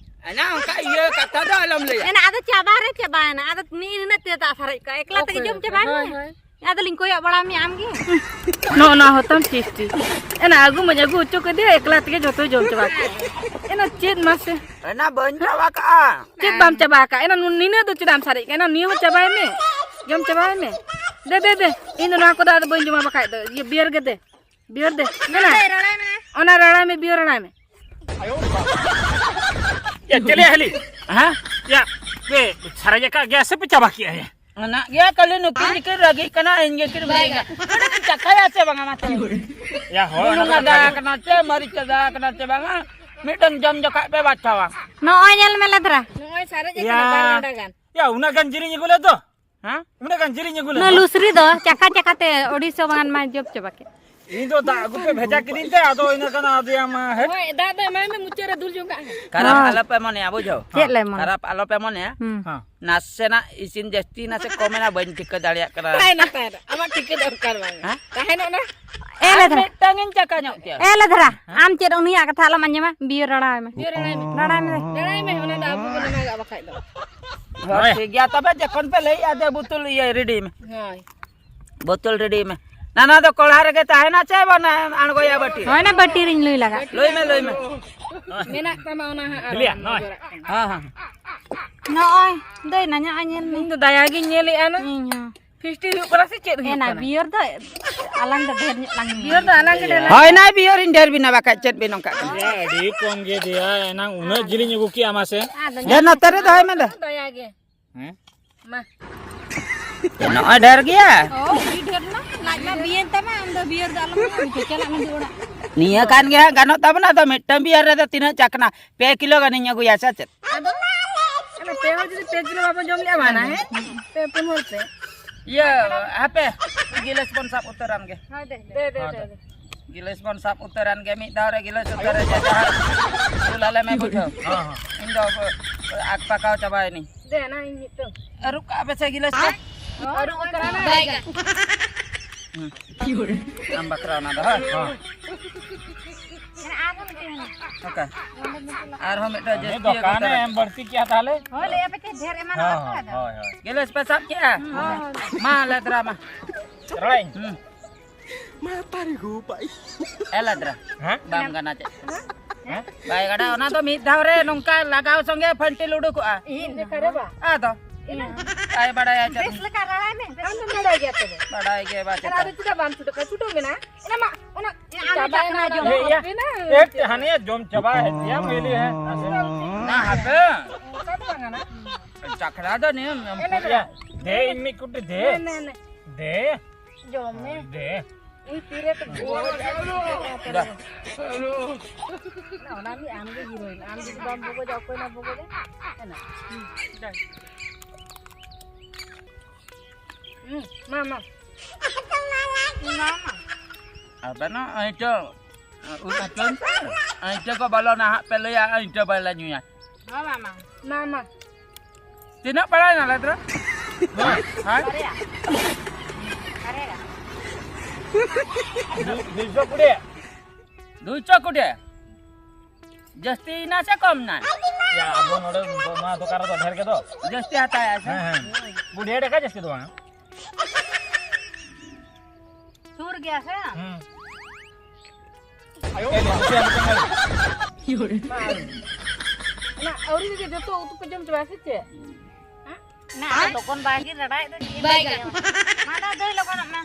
ᱮᱱᱟ ᱚᱱᱠᱟ ᱤᱭᱟᱹ ᱠᱟᱛᱷᱟ ᱫᱚ ᱟᱞᱚᱢ ᱞᱟᱹᱭᱟ᱾ ᱮᱱᱟ ᱟᱫᱚ ᱪᱟᱵᱟ ᱨᱮ ᱪᱟᱵᱟᱭᱮᱱᱟ, ᱟᱫᱚ ᱢᱤᱫ ᱱᱤᱱᱟᱹᱜ ᱛᱮ ᱫᱟᱜ ᱥᱟᱨᱮᱡ ᱠᱚᱜᱼᱟ, ᱮᱠᱞᱟ ᱛᱮᱜᱮ ᱡᱚᱢ ᱪᱟᱵᱟᱭ ᱢᱮ᱾ ᱦᱳᱭ, ᱦᱳᱭ᱾ ᱟᱫᱚᱞᱤᱧ ᱠᱚᱭᱚᱜ ᱵᱟᱲᱟ ᱢᱮᱭᱟ ᱟᱢᱜᱮ᱾ ᱱᱚᱜᱼᱚ ᱱᱚᱣᱟ ᱦᱚᱛᱟᱢ ᱪᱤᱥᱴᱤ᱾ ᱮᱱᱟ ᱟᱹᱜᱩ ᱢᱟᱹᱧ ᱟᱹᱜᱩ ᱦᱚᱪᱚ ᱠᱮᱫᱮᱭᱟ, ᱮᱠᱞᱟ ᱛᱮᱜᱮ ᱡᱚᱛᱚᱭ ᱡᱚᱢ ᱪᱟᱵᱟ ᱠᱮᱫ᱾ ᱮᱱᱟ ᱪᱮᱫ ᱢᱟᱥᱮ? ᱮᱱᱟ ᱵᱟᱹᱧ ᱪᱟᱵᱟ ᱠᱟᱜᱼᱟ᱾ ᱪᱮᱫ ᱵᱟᱢ ᱪᱟᱵᱟ ᱟᱠᱟᱫ? ᱮᱱᱟ ᱱᱩ-, ᱱᱤᱱᱟᱹᱜ ᱫᱚ ᱪᱮᱫᱟᱜ ᱮᱢ ᱥᱟᱨᱮᱡ ᱠᱟᱱᱟ? ᱮᱱᱟ ᱱᱤᱭᱟᱹ ᱦᱚᱸ ᱪᱟᱵᱟᱭ ᱢᱮ, ᱡᱚᱢ ᱪᱟᱵᱟᱭ ᱢᱮ᱾ ᱫᱮ, ᱫᱮ, ᱫᱮ, ᱤᱧ ᱫᱚ ᱱᱚᱣᱟ ᱠᱚᱫᱚ ᱟᱫᱚ ᱵᱟᱹᱧ ᱡᱚᱢᱟ ᱵᱟᱠᱷᱟᱡ ᱫᱚ᱾ ᱤᱭᱟᱹ ᱵᱤᱭᱟᱨ ᱜᱮ ᱫᱮ, ᱵᱤᱭᱟᱨ ᱫᱮ᱾ ᱮᱱᱟ ᱨᱟᱲᱟᱭ ᱢᱮ᱾ ᱚᱱᱟ ᱨᱟᱲᱟᱭ ᱢᱮ, ᱵᱤᱭᱟᱨ ᱨᱟᱲᱟᱭ ᱢᱮ᱾ ᱭᱟ, ᱪᱮᱫ ᱭᱟ ᱦᱟᱹᱞᱤ? ᱦᱮᱸ? ᱭᱟ, ᱯᱮ ᱥᱟᱨᱮᱡ ᱟᱠᱟᱫ ᱜᱮᱭᱟ ᱥᱮ ᱯᱮ ᱪᱟᱵᱟ ᱠᱮᱜᱼᱟ ᱭᱟ? ᱢᱮᱱᱟᱜ ᱜᱮᱭᱟ, ᱠᱷᱟᱹᱞᱤ ᱱᱩᱠᱤᱱ ᱜᱮᱠᱤᱱ ᱨᱟᱹᱜᱤᱜ ᱠᱟᱱᱟ, ᱤᱧ ᱜᱮᱠᱤᱱ ᱨᱟᱹᱜᱤᱜ ᱠᱟᱱᱟ᱾ ᱱᱚᱰᱮ ᱵᱤᱱ ᱪᱟᱠᱷᱟᱭᱟ ᱥᱮ ᱵᱟᱝᱟ, ᱢᱟᱥᱮ? ᱭᱟ, ᱦᱳᱭ, ᱵᱩᱞᱩᱝ ᱚᱱᱟ ᱠᱟᱛᱷᱟ ᱟᱫᱟ ᱜᱮ᱾ ᱠᱟᱱᱟ ᱪᱮ, ᱢᱟᱹᱨᱤᱪ ᱟᱫᱟ ᱠᱟᱱᱟ ᱪᱮ ᱵᱟᱝᱟ? ᱢᱤᱫᱴᱟᱝ ᱡᱚᱢ ᱡᱚᱠᱷᱟᱡ ᱯᱮ ᱵᱟᱪᱷᱟᱣᱟ᱾ ᱱᱚᱜᱼᱚᱭ ᱧᱮᱞ ᱢᱮ ᱞᱮᱫᱽᱨᱟ᱾ ᱱᱚᱜᱼᱚᱭ ᱥᱟᱨᱮᱡ ᱭᱟ᱾ ᱟᱠᱟᱱᱟ ᱵᱟᱨ ᱜᱟᱱᱰᱟ ᱜᱟᱱ᱾ ᱭᱟ, ᱩᱱᱟᱹᱜ ᱜᱟᱱ ᱡᱤᱞᱤᱧ ᱟᱹᱜᱩ ᱞᱮᱫ ᱫᱚ? ᱦᱮᱸ? ᱩᱱᱟᱹᱜ ᱜᱟᱱ ᱡᱤᱞᱤᱧ ᱟᱹᱜᱩ ᱞᱮᱫ ᱱᱚᱣᱟ ᱫᱚ? ᱞᱩᱥᱨᱤ ᱫᱚ ᱪᱟᱠᱷᱟ ᱪᱟᱠᱷᱟ ᱛᱮ ᱟᱹᱲᱤᱥᱚ ᱜᱟᱱ ᱢᱟᱭ ᱡᱚᱢ ᱪᱟᱵᱟ ᱠᱮᱫ᱾ ᱤᱧ ᱫᱚ ᱫᱟᱜ ᱟᱹᱜᱩ ᱯᱮ ᱵᱷᱮᱡᱟ ᱠᱤᱫᱤᱧ ᱛᱮ, ᱟᱫᱚ ᱤᱱᱟᱹ ᱠᱷᱟᱱ ᱟᱫᱚ ᱭᱟᱢ, ᱦᱮᱸ? ᱦᱳᱭ, ᱫᱟᱜ ᱫᱚ ᱮᱢᱟᱭ ᱢᱮ, ᱢᱩᱪᱟᱹᱫ ᱨᱮ ᱫᱩᱞ ᱡᱚᱝ ᱠᱟᱜ ᱢᱮ᱾ ᱠᱷᱟᱨᱟᱯ ᱦᱮᱸ᱾ ᱟᱞᱚᱯᱮ ᱢᱚᱱᱮᱭᱟ, ᱵᱩᱡᱷᱟᱹᱣ? ᱪᱮᱫ ᱞᱮ ᱢᱚᱱᱮ? ᱠᱷᱟᱨᱟᱯ ᱟᱞᱚᱯᱮ ᱢᱚᱱᱮᱭᱟ᱾ ᱦᱩᱸ᱾ ᱦᱮᱸ᱾ ᱱᱟᱥᱮᱱᱟᱜ ᱤᱥᱤᱱ ᱡᱟᱹᱥᱛᱤ ᱱᱟᱥᱮ ᱠᱚᱢ ᱮᱱᱟ, ᱵᱟᱹᱧ ᱴᱷᱤᱠᱟᱹ ᱫᱟᱲᱮᱭᱟᱜ ᱠᱟᱱᱟ᱾ ᱛᱟᱦᱮᱱᱟ, ᱛᱟᱦᱮᱱᱟ᱾ ᱟᱢᱟᱜ ᱴᱷᱤᱠᱟᱹ ᱫᱚᱨᱠᱟᱨ ᱵᱟᱝ᱾ ᱦᱮᱸ? ᱛᱟᱦᱮᱱᱚᱜ ᱱᱟ᱾ ᱮ ᱟᱨ ᱞᱮᱫᱽᱨᱟ᱾ ᱢᱤᱫᱴᱟᱝ ᱤᱧ ᱪᱟᱠᱷᱟ ᱧᱚᱜ ᱠᱮᱭᱟ᱾ ᱮ ᱞᱮᱫᱽᱨᱟ, ᱦᱮᱸ? ᱟᱢ ᱪᱮᱫ ᱩᱱᱤᱭᱟᱜ ᱠᱟᱛᱷᱟ ᱟᱞᱚᱢ ᱟᱸᱡᱚᱢᱟ, ᱵᱤᱭᱟᱨ ᱨᱟᱲᱟᱭ ᱢᱮ᱾ ᱵᱤᱭᱟᱨ ᱨᱟᱲᱟᱭ ᱢᱮ᱾ ᱨᱟᱲᱟᱭ ᱢᱮ᱾ ᱨᱟᱲᱟᱭ ᱢᱮ, ᱚᱱᱟ ᱫᱚ ᱟᱵᱚ ᱵᱚᱱ ᱮᱢᱟ ᱠᱟᱜ ᱵᱟᱠᱷᱟᱡ ᱫᱚ᱾ ᱦᱳᱭ, ᱦᱳᱭ᱾ ᱴᱷᱤᱠ ᱜᱮᱭᱟ, ᱛᱚᱵᱮ ᱡᱚᱠᱷᱚᱱ ᱯᱮ ᱞᱟᱹᱭᱮᱜᱼᱟ ᱡᱮ ᱵᱳᱛᱚᱞ ᱤᱭᱟᱹ ᱨᱮᱰᱤ ᱢᱮ᱾ ᱦᱳᱭ᱾ ᱵᱳᱛᱚᱞ ᱨᱮᱰᱤ ᱢᱮ᱾ ᱱᱟ, ᱱᱟ ᱫᱚ ᱠᱚᱲᱦᱟ ᱨᱮᱜᱮ ᱛᱟᱦᱮᱱᱟ ᱪᱮ ᱵᱟᱝ ᱟᱬᱜᱚᱭᱟ ᱵᱟᱹᱴᱤ ᱨᱮ? ᱦᱳᱭ, ᱱᱟ ᱵᱟᱹᱴᱤ ᱨᱤᱧ ᱞᱩᱭ ᱞᱟᱜᱟ᱾ ᱞᱩᱭ ᱢᱮ, ᱞᱩᱭ ᱢᱮ᱾ ᱢᱮᱱᱟᱜ ᱛᱟᱢᱟ ᱚᱱᱟ ᱦᱟᱸᱜ ᱟᱨᱚ ᱦᱤᱞᱤᱭᱟ, ᱱᱚᱜᱼᱚᱭ᱾ ᱜᱚᱡᱚᱨᱟᱜ ᱠᱟᱱᱟ᱾ ᱦᱮᱸ, ᱦᱮᱸ᱾ ᱱᱚᱜᱼᱚᱭ, ᱫᱟᱹᱭ, ᱱᱟ ᱧᱚᱜ ᱧᱮᱞ ᱢᱮ᱾ ᱤᱧ ᱫᱚ ᱫᱟᱭᱟ ᱜᱤᱧ ᱧᱮᱞᱮᱜᱼᱟ ᱱᱟ᱾ ᱤᱧ ᱦᱚᱸ᱾ ᱯᱷᱤᱥᱴᱤ ᱦᱩᱭᱩᱜ ᱠᱟᱱᱟ ᱥᱮ ᱪᱮᱫ ᱦᱩᱭᱩᱜ ᱮᱱᱟ ᱠᱟᱱᱟ? ᱵᱤᱭᱚᱨ ᱫᱚ ᱟᱞᱟᱝ ᱫᱚ ᱰᱷᱮᱨ ᱧᱚᱜ ᱞᱟᱝ ᱧᱩᱭᱟ᱾ ᱵᱤᱭᱚᱨ ᱫᱚ ᱟᱞᱟᱝ ᱜᱮ ᱰᱷᱮᱨ ᱞᱟᱝ ᱦᱳᱭ, ᱱᱟ ᱵᱤᱭᱚᱨ ᱤᱧ ᱰᱷᱮᱨ ᱵᱮᱱᱟ ᱵᱟᱠᱷᱟᱡ ᱪᱮᱫ ᱵᱮᱱ ᱱᱚᱝᱠᱟᱜ ᱠᱟᱱᱟ? ᱭᱟ, ᱟᱹᱰᱤ ᱠᱚᱢ ᱜᱮ ᱫᱮᱭᱟ, ᱮᱱᱟᱝ ᱩᱱᱟᱹᱜ ᱡᱤᱞᱤᱧ ᱟᱹᱜᱩ ᱠᱮᱜᱼᱟ ᱢᱟᱥᱮ᱾ ᱟᱫᱚ ᱰᱷᱮᱨ ᱱᱚᱛᱮ ᱨᱮ ᱫᱚᱦᱚᱭ ᱢᱮ ᱫᱚ᱾ ᱫᱟᱭᱟ ᱜᱮ᱾ ᱦᱮᱸ? ᱢᱟ᱾ ᱱᱚᱜᱼᱚᱭ ᱰᱷᱮᱨ ᱜᱮᱭᱟ᱾ ᱚ, ᱟᱹᱰᱤ ᱰᱷᱮᱨ ᱱᱟ᱾ ᱞᱟᱡ ᱢᱟ ᱵᱤᱭᱮᱱ ᱛᱟᱢᱟ, ᱟᱢ ᱫᱚ ᱵᱤᱭᱟᱨ ᱫᱚ ᱟᱞᱚᱢ ᱧᱩᱭᱟ, ᱪᱟᱞᱟᱜ ᱢᱮ ᱫᱩ ᱚᱲᱟᱜ᱾ ᱱᱤᱭᱟᱹ ᱠᱟᱱ ᱜᱮ ᱦᱟᱸᱜ ᱜᱟᱱᱚᱜ ᱛᱟᱵᱚᱱᱟ᱾ ᱟᱫᱚ ᱢᱤᱫᱴᱟᱝ ᱵᱤᱭᱟᱨ ᱨᱮᱫᱚ ᱛᱤᱱᱟᱹᱜ ᱪᱟᱠᱷᱱᱟ? ᱯᱮ ᱠᱤᱞᱳ ᱜᱟᱱᱤᱧ ᱟᱹᱜᱩᱭᱟ, ᱥᱮ ᱪᱮᱫ? ᱟᱫᱚ, ᱟᱫᱚ ᱯᱮ ᱦᱚᱲ ᱡᱩᱫᱤ ᱯᱮ ᱠᱤᱞᱳ ᱵᱟᱵᱚᱱ ᱡᱚᱢ ᱞᱮᱜᱼᱟ, ᱵᱟᱝ ᱦᱮᱸ? ᱯᱮ ᱯᱩᱱ ᱦᱚᱲ ᱛᱮ᱾ ᱤᱭᱟᱹ, ᱦᱟᱯᱮ, ᱜᱤᱞᱟᱹᱥ ᱵᱚᱱ ᱥᱟᱵ ᱩᱛᱟᱹᱨᱟᱱ ᱜᱮ᱾ ᱦᱳᱭ, ᱫᱮ, ᱫᱮ, ᱫᱮ, ᱦᱳᱭ, ᱫᱮ, ᱫᱮ᱾ ᱫᱮ᱾ ᱜᱤᱞᱟᱹᱥ ᱵᱚᱱ ᱥᱟᱵ ᱩᱛᱟᱹᱨᱟᱱ ᱜᱮ, ᱢᱤᱫ ᱫᱷᱟᱣ ᱨᱮ ᱜᱤᱞᱟᱹᱥ ᱩᱛᱟᱹᱨ ᱨᱮ ᱡᱮ ᱡᱟᱦᱟᱸ ᱫᱩᱞ ᱟᱞᱮ ᱢᱮ, ᱵᱩᱡᱷᱟᱹᱣ᱾ ᱦᱚᱸ, ᱦᱚᱸ᱾ ᱤᱧ ᱫᱚ ᱟᱠ ᱯᱟᱠᱟᱣ ᱪᱟᱵᱟᱭᱮᱱᱤᱧ᱾ ᱫᱮ, ᱱᱟ ᱤᱧ ᱢᱤᱫᱴᱟᱝ᱾ ᱟᱹᱨᱩᱵ ᱠᱟᱜᱼᱟ ᱯᱮᱥᱮ ᱜᱤᱞᱟᱹᱥ ᱠᱚ? ᱦᱚᱸ, ᱟᱹᱨᱩᱵ ᱟᱠᱟᱱᱟ ᱱᱟ᱾ ᱵᱟᱭ ᱜᱟᱱ᱾ ᱦᱩᱸ᱾ ᱟᱢ ᱵᱟᱠᱷᱨᱟ ᱚᱱᱟ ᱫᱚ, ᱦᱮᱸ? ᱦᱚᱸ᱾ ᱚᱠᱟ? ᱟᱨᱦᱚᱸ ᱢᱤᱫᱴᱟᱝ ᱟᱢ ᱡᱟᱹᱥᱛᱤ ᱫᱚᱠᱟᱱ ᱟᱹᱜᱩ ᱮᱢ ᱵᱟᱹᱲᱛᱤ ᱠᱮᱜᱼᱟ ᱛᱟᱦᱞᱮ? ᱦᱳᱭ, ᱞᱟᱹᱭ ᱟᱯᱮ ᱪᱮᱫ ᱰᱷᱮᱨ ᱮᱢᱟᱱᱚᱜᱼᱟ ᱦᱚᱸ, ᱛᱚ ᱟᱫᱚ᱾ ᱦᱳᱭ, ᱦᱳᱭ᱾ ᱜᱤᱞᱟᱹᱥ ᱯᱮ ᱥᱟᱵ ᱠᱮᱜᱼᱟ? ᱦᱚᱸ, ᱦᱚᱸ᱾ ᱢᱟ, ᱞᱮ ᱫᱨᱟ ᱢᱟ᱾ ᱨᱚᱲᱟᱹᱧ᱾ ᱦᱩᱸ᱾ ᱢᱟ ᱛᱟᱨᱤ ᱜᱳ ᱵᱟᱭ᱾ ᱮ ᱞᱟᱫᱽᱨᱟ᱾ ᱦᱮᱸ? ᱵᱟᱢ ᱜᱟᱱᱟ ᱪᱮᱫ? ᱦᱮᱸ? ᱵᱟᱭ ᱜᱟᱰᱟ, ᱚᱱᱟ ᱫᱚ ᱢᱤᱫ ᱫᱷᱟᱣ ᱨᱮ ᱱᱚᱝᱠᱟ ᱞᱟᱜᱟᱣ ᱥᱚᱸᱜᱮ ᱯᱷᱟᱱᱴᱤᱞ ᱩᱰᱩᱠᱚᱜᱼᱟ᱾ ᱤᱧ ᱫᱮᱠᱷᱟ ᱨᱮ ᱵᱟ᱾ ᱟᱫᱚ? ᱤᱧ᱾ ᱟᱭ ᱵᱟᱲᱟᱭᱟ ᱪᱮᱫ? ᱵᱮᱥ ᱞᱮᱠᱟ ᱨᱟᱲᱟᱭ ᱢᱮ᱾ ᱟᱢ ᱫᱚᱢ ᱵᱟᱲᱟᱭ ᱜᱮᱭᱟ ᱛᱚᱵᱮ᱾ ᱵᱟᱲᱟᱭ ᱜᱮ ᱵᱟ ᱟᱨ ᱪᱮᱫ? ᱟᱫᱚ ᱪᱮᱫᱟᱜ ᱵᱟᱢ ᱪᱷᱩᱴᱟᱹᱜ ᱠᱟᱱᱟ? ᱪᱷᱩᱴᱟᱹᱜ ᱢᱮ ᱱᱟ᱾ ᱚᱱᱟ ᱢᱟ, ᱚᱱᱟ ᱪᱟᱵᱟ ᱪᱟᱵᱟ ᱠᱟᱱᱟ, ᱠᱟᱱᱟ, ᱡᱚᱢ ᱮ, ᱤᱭᱟ, ᱦᱟᱯᱮ ᱱᱟ᱾ ᱮ, ᱦᱟᱱᱤᱭᱟ ᱡᱚᱢ ᱪᱟᱵᱟ ᱦᱮᱡ ᱜᱮᱭᱟ, ᱢᱮᱞᱮ ᱦᱮᱸ, ᱟᱥᱮ? ᱱᱟ ᱦᱟᱯᱮ᱾ ᱚᱱᱠᱟ ᱫᱚ ᱵᱟᱝ ᱠᱟᱱᱟ᱾ ᱪᱟᱠᱷᱲᱟ ᱫᱚ ᱱᱤᱭᱟᱹ ᱮ, ᱱᱟ, ᱤᱭᱟ, ᱫᱮ, ᱤᱧ ᱢᱤᱫ ᱠᱩᱴᱤ ᱫᱮ᱾ ᱱᱟ, ᱱᱟ, ᱱᱟ᱾ ᱫᱮ᱾ ᱡᱚᱢ ᱢᱮ᱾ ᱫᱮ᱾ ᱩᱭ ᱛᱤᱨᱮ ᱛᱚ ᱫᱟ᱾ ᱚᱱᱟ ᱢᱤᱫ ᱟᱢ ᱜᱮ ᱦᱤᱨᱳᱭᱤᱱ᱾ ᱟᱢ ᱡᱩᱫᱤ ᱵᱟᱢ ᱵᱚᱜᱚᱡᱟ, ᱚᱠᱚᱭ ᱱᱟ ᱵᱚᱜᱚᱡᱟ? ᱦᱮᱸ ᱱᱟ? ᱦᱩᱸ, ᱫᱟ᱾ ᱦᱩᱸ, ᱢᱟ, ᱢᱟ᱾ ᱢᱟ, ᱢᱟ᱾ ᱟᱵᱮᱱᱟᱜ ᱟᱹᱭᱴᱷᱟᱹ, ᱩᱫ ᱦᱚᱪᱚᱭ ᱯᱮ᱾ ᱟᱹᱭᱴᱷᱟᱹ ᱠᱚ ᱵᱚᱞᱚᱱᱟ ᱦᱟᱸᱜ ᱯᱮ ᱞᱟᱹᱭᱟ, ᱟᱹᱭᱴᱷᱟᱹ ᱵᱟᱞᱮ ᱧᱩᱭᱟ᱾ ᱢᱟ, ᱢᱟ, ᱢᱟ᱾ ᱢᱟ, ᱢᱟ᱾ ᱛᱤᱱᱟᱹᱜ ᱯᱟᱲᱟᱭᱮᱱᱟ ᱞᱮᱫᱽᱨᱟ? ᱦᱮᱸ? ᱵᱟᱨᱭᱟ᱾ ᱵᱟᱨᱭᱟ᱾ ᱫᱩ-, ᱫᱩᱭᱥᱚ ᱠᱩᱲᱤ᱾ ᱫᱩᱭᱥᱚ ᱠᱩᱲᱤ? ᱡᱟᱹᱥᱛᱤᱭᱮᱱᱟ ᱥᱮ ᱠᱚᱢ ᱱᱟ? ᱭᱟ, ᱟᱵᱚ ᱱᱚᱰᱮ ᱱᱚᱣᱟ ᱫᱚᱠᱟᱱ ᱨᱮᱫᱚ ᱰᱷᱮᱨ ᱜᱮ ᱫᱚ᱾ ᱡᱟᱹᱥᱛᱤ ᱦᱟᱛᱟᱣᱟ ᱥᱮ? ᱦᱮᱸ, ᱦᱮᱸ᱾ ᱵᱩᱰᱷᱤ ᱰᱮᱠᱟ ᱡᱟᱹᱥᱛᱤ ᱫᱚ ᱵᱟᱝ᱾ ᱥᱩᱨ ᱜᱮᱭᱟ ᱥᱮ? ᱦᱩᱸ᱾ ᱟᱭᱳ᱾ ᱚᱱᱟ ᱟᱹᱣᱨᱤ ᱨᱮᱜᱮ ᱡᱚᱛᱚ ᱩᱛᱩ ᱯᱮ ᱡᱚᱢ ᱪᱟᱵᱟᱭᱟ ᱥᱮ ᱪᱮᱫ? ᱦᱮᱸ? ᱱᱟ, ᱟᱨ ᱞᱚᱜᱚᱱ ᱵᱟᱭ ᱜᱮ ᱨᱟᱲᱟᱭᱮᱫ ᱫᱚ ᱪᱮᱫ ᱮᱢ ᱵᱟᱭ ᱞᱟᱹᱭᱟ? ᱜᱟᱱᱚᱜ᱾ ᱢᱟ ᱫᱟ, ᱫᱟᱹᱭ, ᱞᱚᱜᱚᱱᱚᱜ ᱢᱮ᱾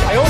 ᱟᱭᱳ᱾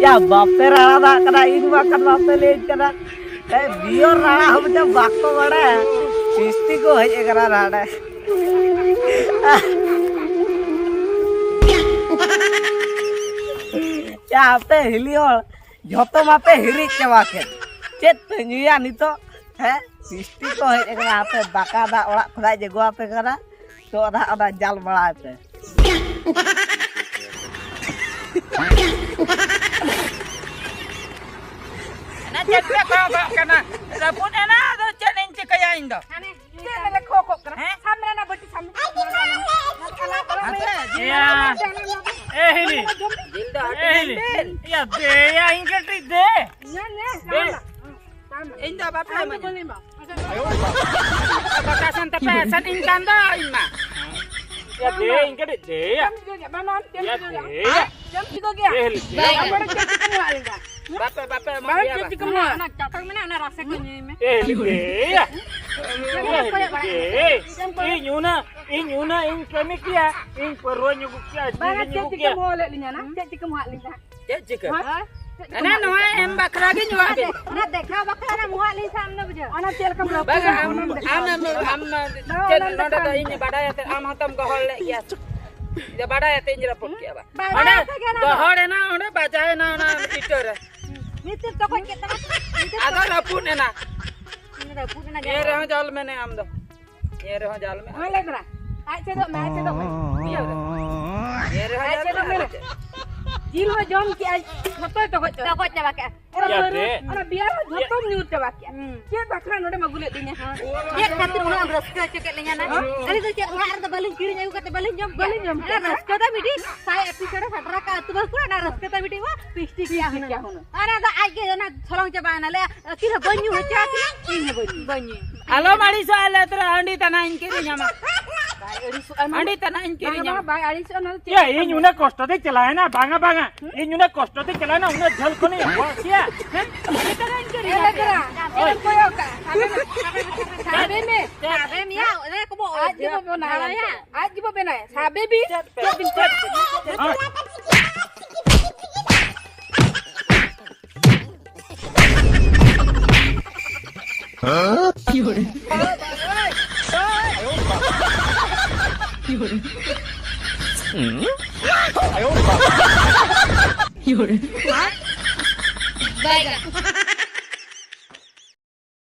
ᱭᱟ ᱵᱟᱯᱮ ᱨᱟᱲᱟ ᱫᱟᱜ ᱠᱟᱱᱟ, ᱤᱧ ᱵᱟᱠᱷᱟᱱ ᱵᱟᱯᱮ ᱞᱟᱹᱭ ᱠᱟᱱᱟ᱾ ᱮ, ᱵᱤᱭᱚᱨ ᱨᱟᱲᱟ ᱦᱚᱸ ᱢᱤᱫᱴᱮᱱ ᱵᱟᱠᱚ ᱵᱟᱲᱟᱭᱟ᱾ ᱥᱤᱥᱴᱤ ᱠᱚ ᱦᱮᱡ ᱟᱠᱟᱱᱟ ᱱᱟᱰᱮ᱾ ᱭᱟ ᱟᱯᱮ ᱦᱤᱞᱤ ᱦᱚᱲ, ᱡᱷᱚᱛᱚ ᱢᱟᱯᱮ ᱦᱤᱨᱤᱡ ᱪᱟᱵᱟ ᱠᱮᱫ᱾ ᱪᱮᱫ ᱯᱮ ᱧᱩᱭᱟ ᱱᱤᱛᱚᱜ? ᱦᱮᱸ, ᱥᱤᱥᱴᱤ ᱠᱚ ᱦᱮᱡ ᱟᱠᱟᱱᱟ, ᱟᱯᱮ ᱫᱟᱠᱟ ᱫᱟᱜ ᱚᱲᱟᱜ ᱠᱷᱚᱱᱟᱜ ᱡᱮ ᱜᱚ ᱟᱯᱮ ᱠᱟᱱᱟ᱾ ᱛᱚ ᱚᱱᱟ, ᱚᱱᱟ ᱡᱟᱞ ᱵᱟᱲᱟᱭ ᱯᱮ᱾ ᱚᱱᱟ ᱪᱮᱫ ᱯᱮ ᱠᱚᱭᱚᱜᱚᱜ ᱠᱟᱱᱟ? ᱨᱟᱹᱯᱩᱫ ᱮᱱᱟ, ᱟᱫᱚ ᱪᱮᱫ ᱤᱧ ᱪᱤᱠᱟᱹᱭᱟ ᱤᱧ ᱫᱚ? ᱦᱟᱱᱮ ᱪᱮᱫ ᱞᱮ ᱠᱚᱭᱚᱜᱚᱜ ᱠᱟᱱᱟ? ᱦᱮᱸ? ᱥᱟᱢᱱᱮ ᱨᱮᱱᱟᱜ ᱵᱟᱹᱴᱤ ᱥᱟᱢᱱᱮ᱾ ᱦᱟᱱᱛᱮ, ᱡᱤᱞ ᱫᱚ ᱦᱟᱹᱴᱤᱧ ᱮ ᱦᱤᱞᱤ᱾ ᱵᱮᱱ᱾ ᱡᱤᱞ ᱫᱚ ᱦᱟᱹᱴᱤᱧ ᱮ ᱦᱤᱞᱤ᱾ ᱵᱮᱱ᱾ ᱭᱟ ᱫᱮᱭᱟ, ᱤᱧ ᱠᱟᱹᱴᱤᱡ ᱫᱮ᱾ ᱧᱮᱞ, ᱧᱮᱞ, ᱫᱮ᱾ ᱥᱟᱢᱱᱮ᱾ ᱤᱧ ᱫᱚ ᱵᱟᱯᱮ ᱤᱢᱟᱹᱧᱟ᱾ ᱵᱟᱠᱟ ᱥᱟᱱ ᱛᱟᱯᱮ ᱥᱟᱱ ᱤᱧ ᱠᱟᱱ ᱫᱚ ᱤᱧ ᱢᱟ᱾ ᱭᱟ ᱫᱮ, ᱤᱧ ᱠᱟᱹᱴᱤᱡ ᱫᱮ ᱭᱟ᱾ ᱭᱟ ᱫᱮ ᱭᱟ᱾ ᱮ ᱦᱤᱞᱤ ᱫᱮ ᱭᱟ᱾ ᱵᱟᱯᱮ, ᱵᱟᱯᱮ ᱮᱢᱟ ᱞᱮᱭᱟ ᱵᱟ᱾ ᱚᱱᱟ ᱪᱟᱴᱚᱠ ᱢᱮᱱᱟᱜᱼᱟ, ᱚᱱᱟ ᱨᱟᱥᱮ ᱠᱚ ᱧᱩᱭ ᱢᱮ᱾ ᱮ ᱦᱤᱞᱤ ᱫᱮ ᱭᱟ᱾ ᱮ ᱦᱤᱞᱤ ᱫᱮ᱾ ᱤᱧ ᱩᱱᱟᱹᱜ, ᱤᱧ ᱩᱱᱟᱹᱜ ᱤᱧ ᱠᱟᱹᱢᱤ ᱠᱮᱭᱟ, ᱤᱧ ᱯᱟᱹᱨᱣᱟᱹ ᱧᱩ ᱠᱮᱭᱟ, ᱵᱟᱝᱟ, ᱵᱤᱲᱤ ᱧᱩ ᱪᱮᱫ ᱠᱮᱭᱟ᱾ ᱪᱤᱠᱟᱹᱢ ᱦᱚᱦᱚ ᱞᱮᱫ ᱞᱤᱧᱟ ᱱᱟ? ᱪᱮᱫ ᱪᱤᱠᱟᱹᱢ ᱦᱚᱦᱚ ᱞᱮᱫ ᱞᱤᱧᱟ? ᱪᱮᱫ ᱪᱤᱠᱟᱹ? ᱦᱳᱭ᱾ ᱪᱮᱫ ᱦᱟᱱᱟ ᱪᱤᱠᱟᱹᱢ ᱱᱚᱣᱟ ᱦᱚᱦᱚ ᱮᱢ ᱵᱟᱠᱷᱨᱟ ᱜᱤᱧ ᱦᱚᱦᱚ ᱞᱮᱫ ᱞᱤᱧᱟ᱾ ᱚᱱᱟ ᱫᱮᱠᱷᱟᱣ ᱵᱟᱠᱷᱨᱟ ᱮᱢ ᱦᱚᱦᱚ ᱞᱮᱫ ᱞᱤᱧ ᱠᱷᱟᱱ ᱫᱚ ᱵᱩᱡᱷᱟᱹᱣ᱾ ᱚᱱᱟ ᱪᱮᱫ ᱞᱮᱠᱟᱢ ᱨᱟᱹᱯᱩᱫ ᱵᱟᱝᱟ, ᱮᱱᱟ? ᱟᱢ, ᱚᱱᱟᱢ ᱫᱮᱠᱷᱟᱣ ᱟᱢ, ᱞᱤᱧᱟ᱾ ᱟᱢ, ᱵᱟᱝᱟ, ᱪᱮᱫ ᱚᱱᱟᱢ ᱱᱚᱰᱮ ᱫᱮᱠᱷᱟᱣ ᱫᱚ ᱞᱤᱧᱟ᱾ ᱤᱧ ᱵᱟᱰᱟᱭ ᱟᱛᱮ ᱟᱢ ᱦᱚᱸᱛᱚᱢ ᱜᱚᱦᱚᱲ ᱞᱮᱫ ᱜᱮᱭᱟ᱾ ᱤᱧ ᱫᱚ ᱵᱟᱰᱟᱭ ᱟᱛᱮ ᱤᱧ ᱨᱟᱹᱯᱩᱫ ᱠᱮᱜᱼᱟ ᱵᱟ᱾ ᱵᱟᱰᱟᱭ ᱚᱸᱰᱮ ᱟᱛᱮ ᱜᱮ ᱚᱱᱟ ᱫᱚ᱾ ᱜᱚᱦᱚᱲ ᱮᱱᱟ, ᱚᱸᱰᱮ ᱵᱟᱡᱟᱣ ᱮᱱᱟ ᱚᱱᱟ ᱤᱴᱟᱹ ᱨᱮ᱾ ᱢᱤᱫᱴᱮᱱ ᱛᱚᱠᱚᱡ ᱠᱮᱫ ᱛᱟᱢᱟ᱾ ᱢᱤᱫᱴᱮᱱ ᱟᱫᱚ ᱛᱚᱠᱚᱡ᱾ ᱨᱟᱹᱯᱩᱫ ᱮᱱᱟ᱾ ᱨᱟᱹᱯᱩᱫ ᱮᱱᱟ ᱮᱱ ᱡᱟᱦᱟᱸ᱾ ᱨᱮᱦᱚᱸ ᱡᱚᱞ ᱢᱮᱱᱮ ᱟᱢ ᱫᱚ᱾ ᱮᱱ ᱨᱮᱦᱚᱸ ᱡᱟᱞ ᱢᱮ᱾ ᱦᱳᱭ, ᱞᱟᱹᱭ ᱫᱟᱲᱮᱭᱟᱜᱼᱟ᱾ ᱟᱡ ᱪᱮᱫᱚᱜ ᱢᱮ, ᱟᱡ ᱪᱮᱫᱚᱜ ᱢᱮ᱾ ᱤᱭᱟᱹ ᱨᱮ᱾ ᱮᱱ ᱨᱮᱦᱚᱸ ᱟᱡ ᱡᱟᱞ ᱪᱮᱫᱚᱜ ᱢᱮ, ᱢᱮ᱾ ᱟᱨ ᱪᱮᱫ? ᱡᱤᱞ ᱦᱚᱸ ᱡᱚᱢ ᱠᱮᱜᱼᱟᱭ, ᱡᱷᱚᱛᱚᱭ ᱛᱚᱜᱚᱡ ᱪᱟᱵᱟ ᱛᱚᱜᱚᱡ ᱪᱟᱵᱟ ᱠᱮᱜᱼᱟ᱾ ᱚᱱᱟ ᱤᱭᱟᱹ ᱯᱟᱹᱣᱨᱟᱹ, ᱛᱮ᱾ ᱚᱱᱟ ᱵᱤᱭᱟᱨ ᱦᱚᱸ ᱡᱷᱚᱛᱚᱢ ᱧᱩ ᱪᱟᱵᱟ ᱠᱮᱜᱼᱟ᱾ ᱦᱩᱸ᱾ ᱪᱮᱫ ᱵᱟᱠᱷᱨᱟ ᱱᱚᱰᱮᱢ ᱟᱹᱜᱩ ᱞᱮᱫ ᱞᱤᱧᱟ? ᱦᱳᱭ᱾ ᱪᱮᱫ ᱠᱷᱟᱹᱛᱤᱨ ᱩᱱᱟᱹᱜ ᱮᱢ ᱨᱟᱹᱥᱠᱟᱹ ᱦᱚᱪᱚ ᱠᱮᱫ ᱞᱤᱧᱟ ᱱᱟ? ᱦᱳᱭ᱾ ᱟᱞᱮ ᱫᱚ ᱪᱮᱫ ᱚᱲᱟᱜ ᱨᱮᱫᱚ ᱵᱟᱹᱞᱤᱧ ᱠᱤᱨᱤᱧ ᱟᱹᱜᱩ ᱠᱟᱛᱮ ᱵᱟᱹᱞᱤᱧ ᱡᱚᱢ ᱠᱮᱜᱼᱟ? ᱵᱟᱹᱞᱤᱧ ᱡᱚᱢ ᱚᱱᱟ ᱠᱮᱜᱼᱟ᱾ ᱨᱟᱹᱥᱠᱟᱹ ᱫᱚ ᱢᱤᱫᱴᱤᱡ ᱥᱟᱭ episode ᱮ ᱥᱮᱴᱮᱨ ᱟᱠᱟᱫ ᱟᱹᱛᱩ ᱵᱟᱹᱦᱩ ᱠᱩᱲᱤ, ᱚᱱᱟ ᱨᱟᱹᱥᱠᱟᱹ ᱫᱚ ᱢᱤᱫᱴᱤᱡ ᱦᱚᱸ ᱯᱤᱥᱴᱤ ᱜᱮᱭᱟ ᱯᱤᱥᱴᱤ ᱦᱩᱱᱟᱹᱝ᱾ ᱜᱮᱭᱟ ᱦᱩᱱᱟᱹᱝ᱾ ᱚᱱᱟ ᱫᱚ ᱟᱡ ᱜᱮ ᱚᱱᱟ ᱥᱚᱞᱚᱝ ᱪᱟᱵᱟᱭᱮᱱᱟ᱾ ᱞᱟᱹᱭᱟ, ᱛᱤ ᱨᱮ ᱵᱟᱹᱧ ᱧᱩ ᱦᱚᱪᱚ ᱟᱠᱟᱱᱟ, ᱤᱧ ᱦᱚᱸ ᱵᱟᱹᱧ ᱧᱩᱭᱟ᱾ ᱵᱟᱹᱧ ᱧᱩᱭᱟ᱾ ᱟᱞᱚᱢ ᱟᱹᱲᱤᱥᱚᱜᱼᱟ, ᱟᱞᱮ ᱟᱹᱛᱩ ᱨᱮ ᱦᱟᱺᱰᱤ ᱛᱟᱱᱟᱜ ᱤᱧ ᱠᱤᱨᱤᱧ ᱟᱢᱟ᱾ ᱵᱟᱭ ᱟᱹᱲᱤᱥᱚᱜᱼᱟ ᱱᱚᱣᱟ᱾ ᱦᱟᱺᱰᱤ ᱛᱟᱱᱟᱜ ᱤᱧ ᱵᱟᱝᱟ, ᱠᱤᱨᱤᱧ ᱟᱢᱟ᱾ ᱵᱟᱝᱟ, ᱵᱟᱭ ᱟᱹᱲᱤᱥᱚᱜᱼᱟ ᱱᱚᱣᱟ ᱫᱚ᱾ ᱪᱮᱫ ᱭᱟ, ᱞᱮᱠᱟᱢ ᱤᱧ ᱢᱮᱱᱟ? ᱩᱱᱟᱹᱜ ᱠᱚᱥᱴᱚ ᱛᱮᱧ ᱪᱟᱞᱟᱣᱮᱱᱟ, ᱵᱟᱝᱟ, ᱵᱟᱝᱟ᱾ ᱦᱩᱸ? ᱤᱧ ᱩᱱᱟᱹᱜ ᱠᱚᱥᱴᱚ ᱛᱮᱧ ᱪᱟᱞᱟᱣᱮᱱᱟ, ᱩᱱᱟᱹᱜ ᱡᱷᱟᱹᱞ ᱠᱷᱚᱱᱤᱧ ᱟᱹᱜᱩᱣᱟᱜ ᱯᱮᱭᱟ᱾ ᱦᱮᱸ? ᱪᱮᱫ ᱞᱮᱠᱟᱧ ᱠᱤᱨᱤᱧ ᱟᱯᱮᱭᱟ? ᱦᱮᱸ, ᱞᱮᱠᱟ᱾ ᱦᱳᱭ᱾ ᱪᱮᱫ ᱮᱢ ᱠᱚᱭᱚᱜ ᱠᱟᱜᱼᱟ? ᱪᱮᱫ ᱥᱟᱵᱮ ᱢᱮᱭᱟ, ᱚᱱᱮ ᱠᱚ ᱵᱚ ᱟᱡ ᱜᱮᱵᱚ ᱵᱮᱱᱟᱣᱟ᱾ ᱟᱡ ᱜᱮᱵᱚ ᱵᱮᱱᱟᱣᱟ᱾ ᱥᱟᱵᱮ ᱵᱤᱱ᱾